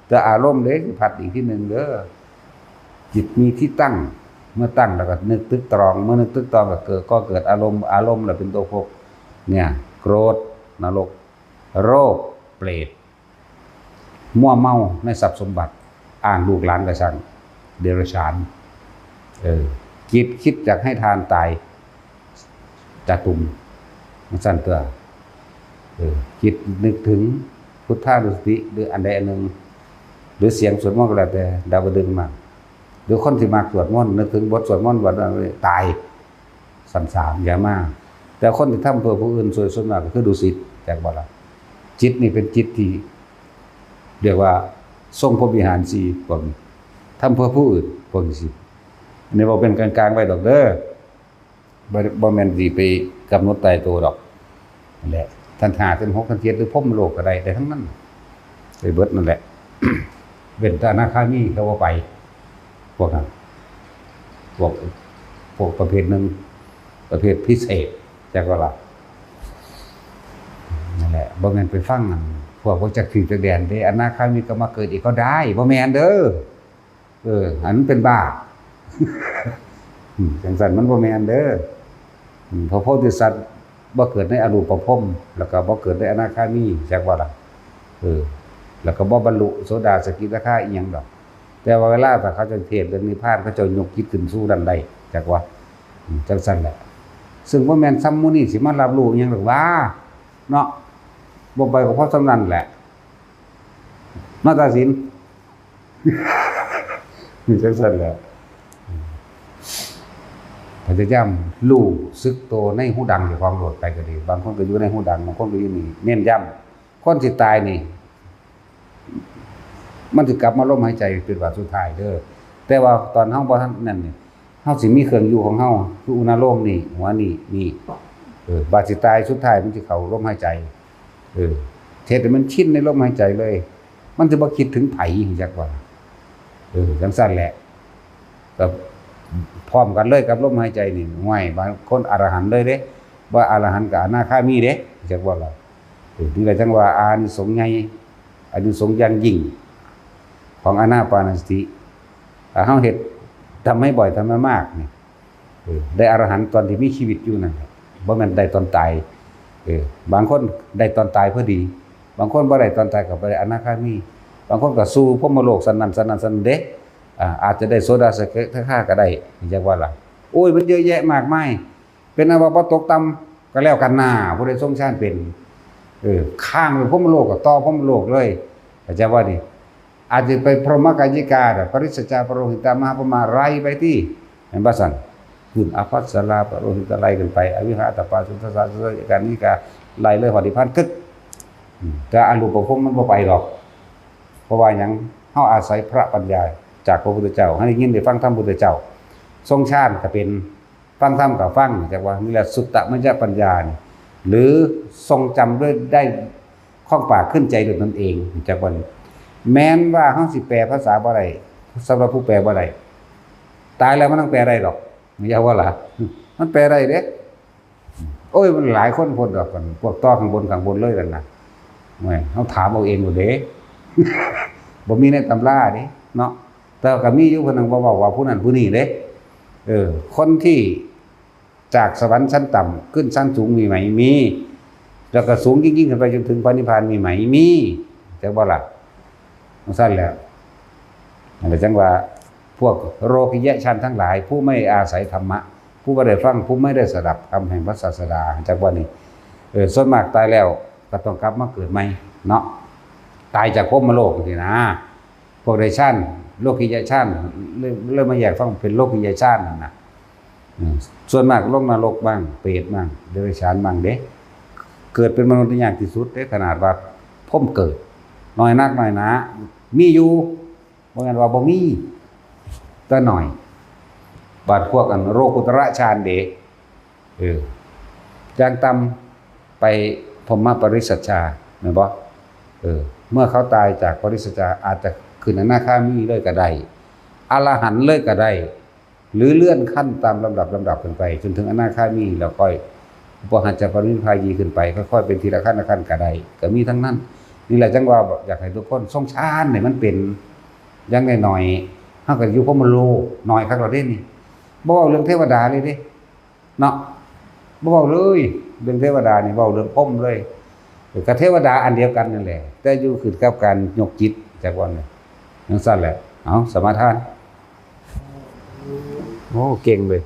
แต่อารมณ์เด้ สิพัดอีกทีหนึ่งเด้อ จิตมีที่ตั้ง เมื่อตั้งแล้วก็นึกตึกตรอง เมื่อนึกตึกตรองก็เกิด ก็เกิดอารมณ์ อารมณ์แหละเป็นตัวพวก เนี่ย โกรธ นรก โรค เปรต มัวเมาในทรัพย์สมบัติ อ้างลูกหลานกระสัง เดรัจฉาน เออ จิตคิดอยากให้ทานตาย จะตุ่ม มันสั่นตัว เออ จิตนึกถึงพุทธานุสติ หรืออันใดอันหนึ่ง หรือเสียงสวดมนต์ก็แล้วแต่ ดาวดึงส์มา หรือคนที่มักสวดมนต์ นึกถึงบทสวดมนต์บทนั้นเลย ตาย สั่นสาม อย่ามา แต่คนที่ทำเพื่อผู้อื่น ส่วน ส่วนมากก็คือดุสิต จักบ่ล่ะ จิตนี่เป็นจิตที่ เรียกว่า ทรงพรหมวิหารสี่ พวกนี้ ทำเพื่อผู้อื่น พวกนี้สิ อันนี้เว้าเป็นกลางๆไว้ดอกเด้อ บ่ บ่แม่นสิไปกำหนดตายตัวดอก นั่นแหละ ขันธ์ห้า ขันธ์หก ขันธ์เจ็ด หรือพรหมโลกก็ได้ ได้ทั้งนั้น ไปเบิดนั่นแหละ เว้นแต่อนาคามีเขาบ่ไป พวกนั้น พวก พวกประเภทหนึ่ง ประเภทพิเศษ จักว่าล่ะ นั่นแหละ บ่แม่นไปฟังอันพวกบ่จักที่จักแดนเด้ อนาคามีก็มาเกิดอีกก็ได้ บ่แม่นเด้อ เออ อันนั้นเป็นบ้า อืม จั่งซั้นมันบ่แม่นเด้อ อืม พระโพธิสัตว์บ่เกิดในอรูปพรหม แล้วก็บ่เกิดในอนาคามี จักว่าล่ะ เออ แล้วก็บ่บรรลุโสดาสกิทาคาอิหยังดอก แต่ว่าเวลาถ้าเขาเจ้าเทศน์เรื่องนิพพาน เขาเจ้ายกจิตขึ้นสู่นั่นได้ จักว่า อืม จั่งซั้นแหละ ซึ่งบ่แม่นซ้ำหมู่นี้สิมารับรู้อิหยังดอกว่า เนาะ บ่ไปก็พอส่ำนั้นแหละ มาตัดสิน นี่จั่งซั้นแหละ พยายามรู้สึกตัวในฮูดังเจ้าของโลดไปก็ดี บางคนก็อยู่ในฮูดัง บางคนก็อยู่นี่ เน้นย้ำ คนสิตายนี่ มันสิกลับมาลมหายใจเป็นบาดสุดท้ายเด้อ แต่ว่าตอนเฮาบ่ทันนั่นนี่ เฮาสิมีเครื่องอยู่ของเฮา คืออุณาโลมนี่ หัวนี่ นี่ เออ บาดสิตายสุดท้ายมันสิเข้าลมหายใจ เออ เฮ็ดให้มันชินในลมหายใจเลย มันสิบ่คิดถึงไผ จักว่า เออ จั่งซั้นแหละ ก็พร้อมกันเลยกับลมหายใจนี่ ห้วย บางคนอรหันต์เลยเด้ บ่อรหันต์ก็อนาคามีเด้ จักว่าล่ะ เออ นี่แหละจั่งว่าอานิสงส์ใหญ่ อานิสงส์อย่างยิ่ง ของอานาปานสติ ถ้าเฮาเฮ็ด ทำให้บ่อย ทำให้มากนี่ เออ ได้อรหันต์ตอนที่มีชีวิตอยู่นั่นแหละ บ่แม่นได้ตอนตาย เออ บางคนได้ตอนตายพอดี บางคนบ่ได้ตอนตายก็บ่ได้อนาคามี บางคนก็สู่พรหมโลกชั้นนั้น ชั้นนั้น ชั้นนั้นเด้ อ่า อาจจะได้โสดาสกิทาคาก็ได้ จักว่าล่ะ โอ้ย มันเยอะแยะมากมาย เป็นอันว่าบ่ตกต่ำก็แล้วกันนา ผู้ใดทรงฌานเป็น เออ ค้างอยู่พรหมโลกก็ต่อพรหมโลกเลย เข้าใจบ่นี่ อาจจะไปพรหมกายิกา ปริสจจา ปโรหิตา มหาพรหมา ไล่ไปติ แม่นบ่ซั่น ขึ้นอภัสรา ปโรหิตา ไล่ขึ้นไป อวิหาตปา สุทธาสา สุทธานิกา ไล่เลยฮอดนิพพานกึก อืม แต่อรูปพรหมมันบ่ไปดอก เพราะว่าหยัง เฮาอาศัยพระปัญญาจากพระพุทธเจ้า ให้ได้ยินได้ฟังธรรมพุทธเจ้า ทรงฌานก็เป็น ฟังธรรมก็ฟัง จักว่า นี่แหละสุตตมยปัญญานี่ หรือทรงจำด้วย ได้คล่องปากขึ้นใจด้วยตนเอง จักว่านี่ แม้นว่าเฮาสิแปลภาษาบ่ได้ สำหรับผู้แปลบ่ได้ ตายแล้วมันต้องแปลได้ดอก อย่าว่าล่ะ มันแปลได้เด้ โอ้ย มันหลายคนโพดดอก พวกต่อข้างบน ข้างบนเลยนั่นน่ะ แหม เฮาถามเอาเองโลดเด้ บ่มีในตำราเด้ เนาะ แต่ก็มีอยู่ผู้หนึ่งบ่เว้าว่าผู้นั้นผู้นี้เด้ เออ คนที่จากสวรรค์ชั้นต่ำขึ้นชั้นสูงมีไหม มี แล้วก็สูงยิ่งๆขึ้นไปจนถึงพระนิพพานมีไหม มี จักบ่ล่ะ จั่งซั้นแหละ นั่นแหละจั่งว่า พวกโลกิยฌานทั้งหลาย ผู้ไม่อาศัยธรรมะ ผู้บ่ได้ฟัง ผู้ไม่ได้สดับธรรมแห่งพระศาสดา จักว่านี่ เออ ส่วนมากตายแล้วก็ต้องกลับมาเกิดใหม่เนาะ ตายจากพรหมโลกจั่งซี้นะ พวกได้ฌาน โลกิยฌาน เริ่ม เริ่มมาแยกฟังเป็นโลกิยฌานนั่นน่ะ อืม ส่วนมากลงนรกบ้าง เปรตบ้าง เดรัจฉานบ้างเด้ เกิดเป็นมนุษย์นี่ยากที่สุดเด้ ขนาดว่าพรหมเกิด น้อยนักน้อยหนา มีอยู่ บ่แม่นว่าบ่มี แต่น้อย บาดพวกอันโลกุตระฌานเด้ เออ อย่างต่ำไปพรหมปริสัชชา แม่นบ่? เออ เมื่อเขาตายจากปริสัชชา อาจจะขึ้นอนาคามีเลยก็ได้ อรหันต์เลยก็ได้ หรือเลื่อนขั้นตามลำดับลำดับขึ้นไป จนถึงอนาคามี แล้วค่อยอุปหัจจปรินิพพายีขึ้นไป ค่อยๆเป็นทีละขั้นละขั้นก็ได้ ก็มีทั้งนั้น นี่แหละจั่งว่าอยากให้ทุกคนทรงฌานให้มันเป็น อย่างน้อยๆ เฮาก็อยู่พรหมโลกน้อยคักแล้วเด้นี่ บ่เว้าเรื่องเทวดาเลยเด้ เนาะ บ่เว้าเลย เรื่องเทวดานี่เว้าเรื่องพรหมเลย ก็เทวดาอันเดียวกันนั่นแหละ แต่อยู่ขึ้นกับการยกจิตจากวันนี้ จั่งซั่นแหละ เอา สมาทาน โอ้ เก่งเลย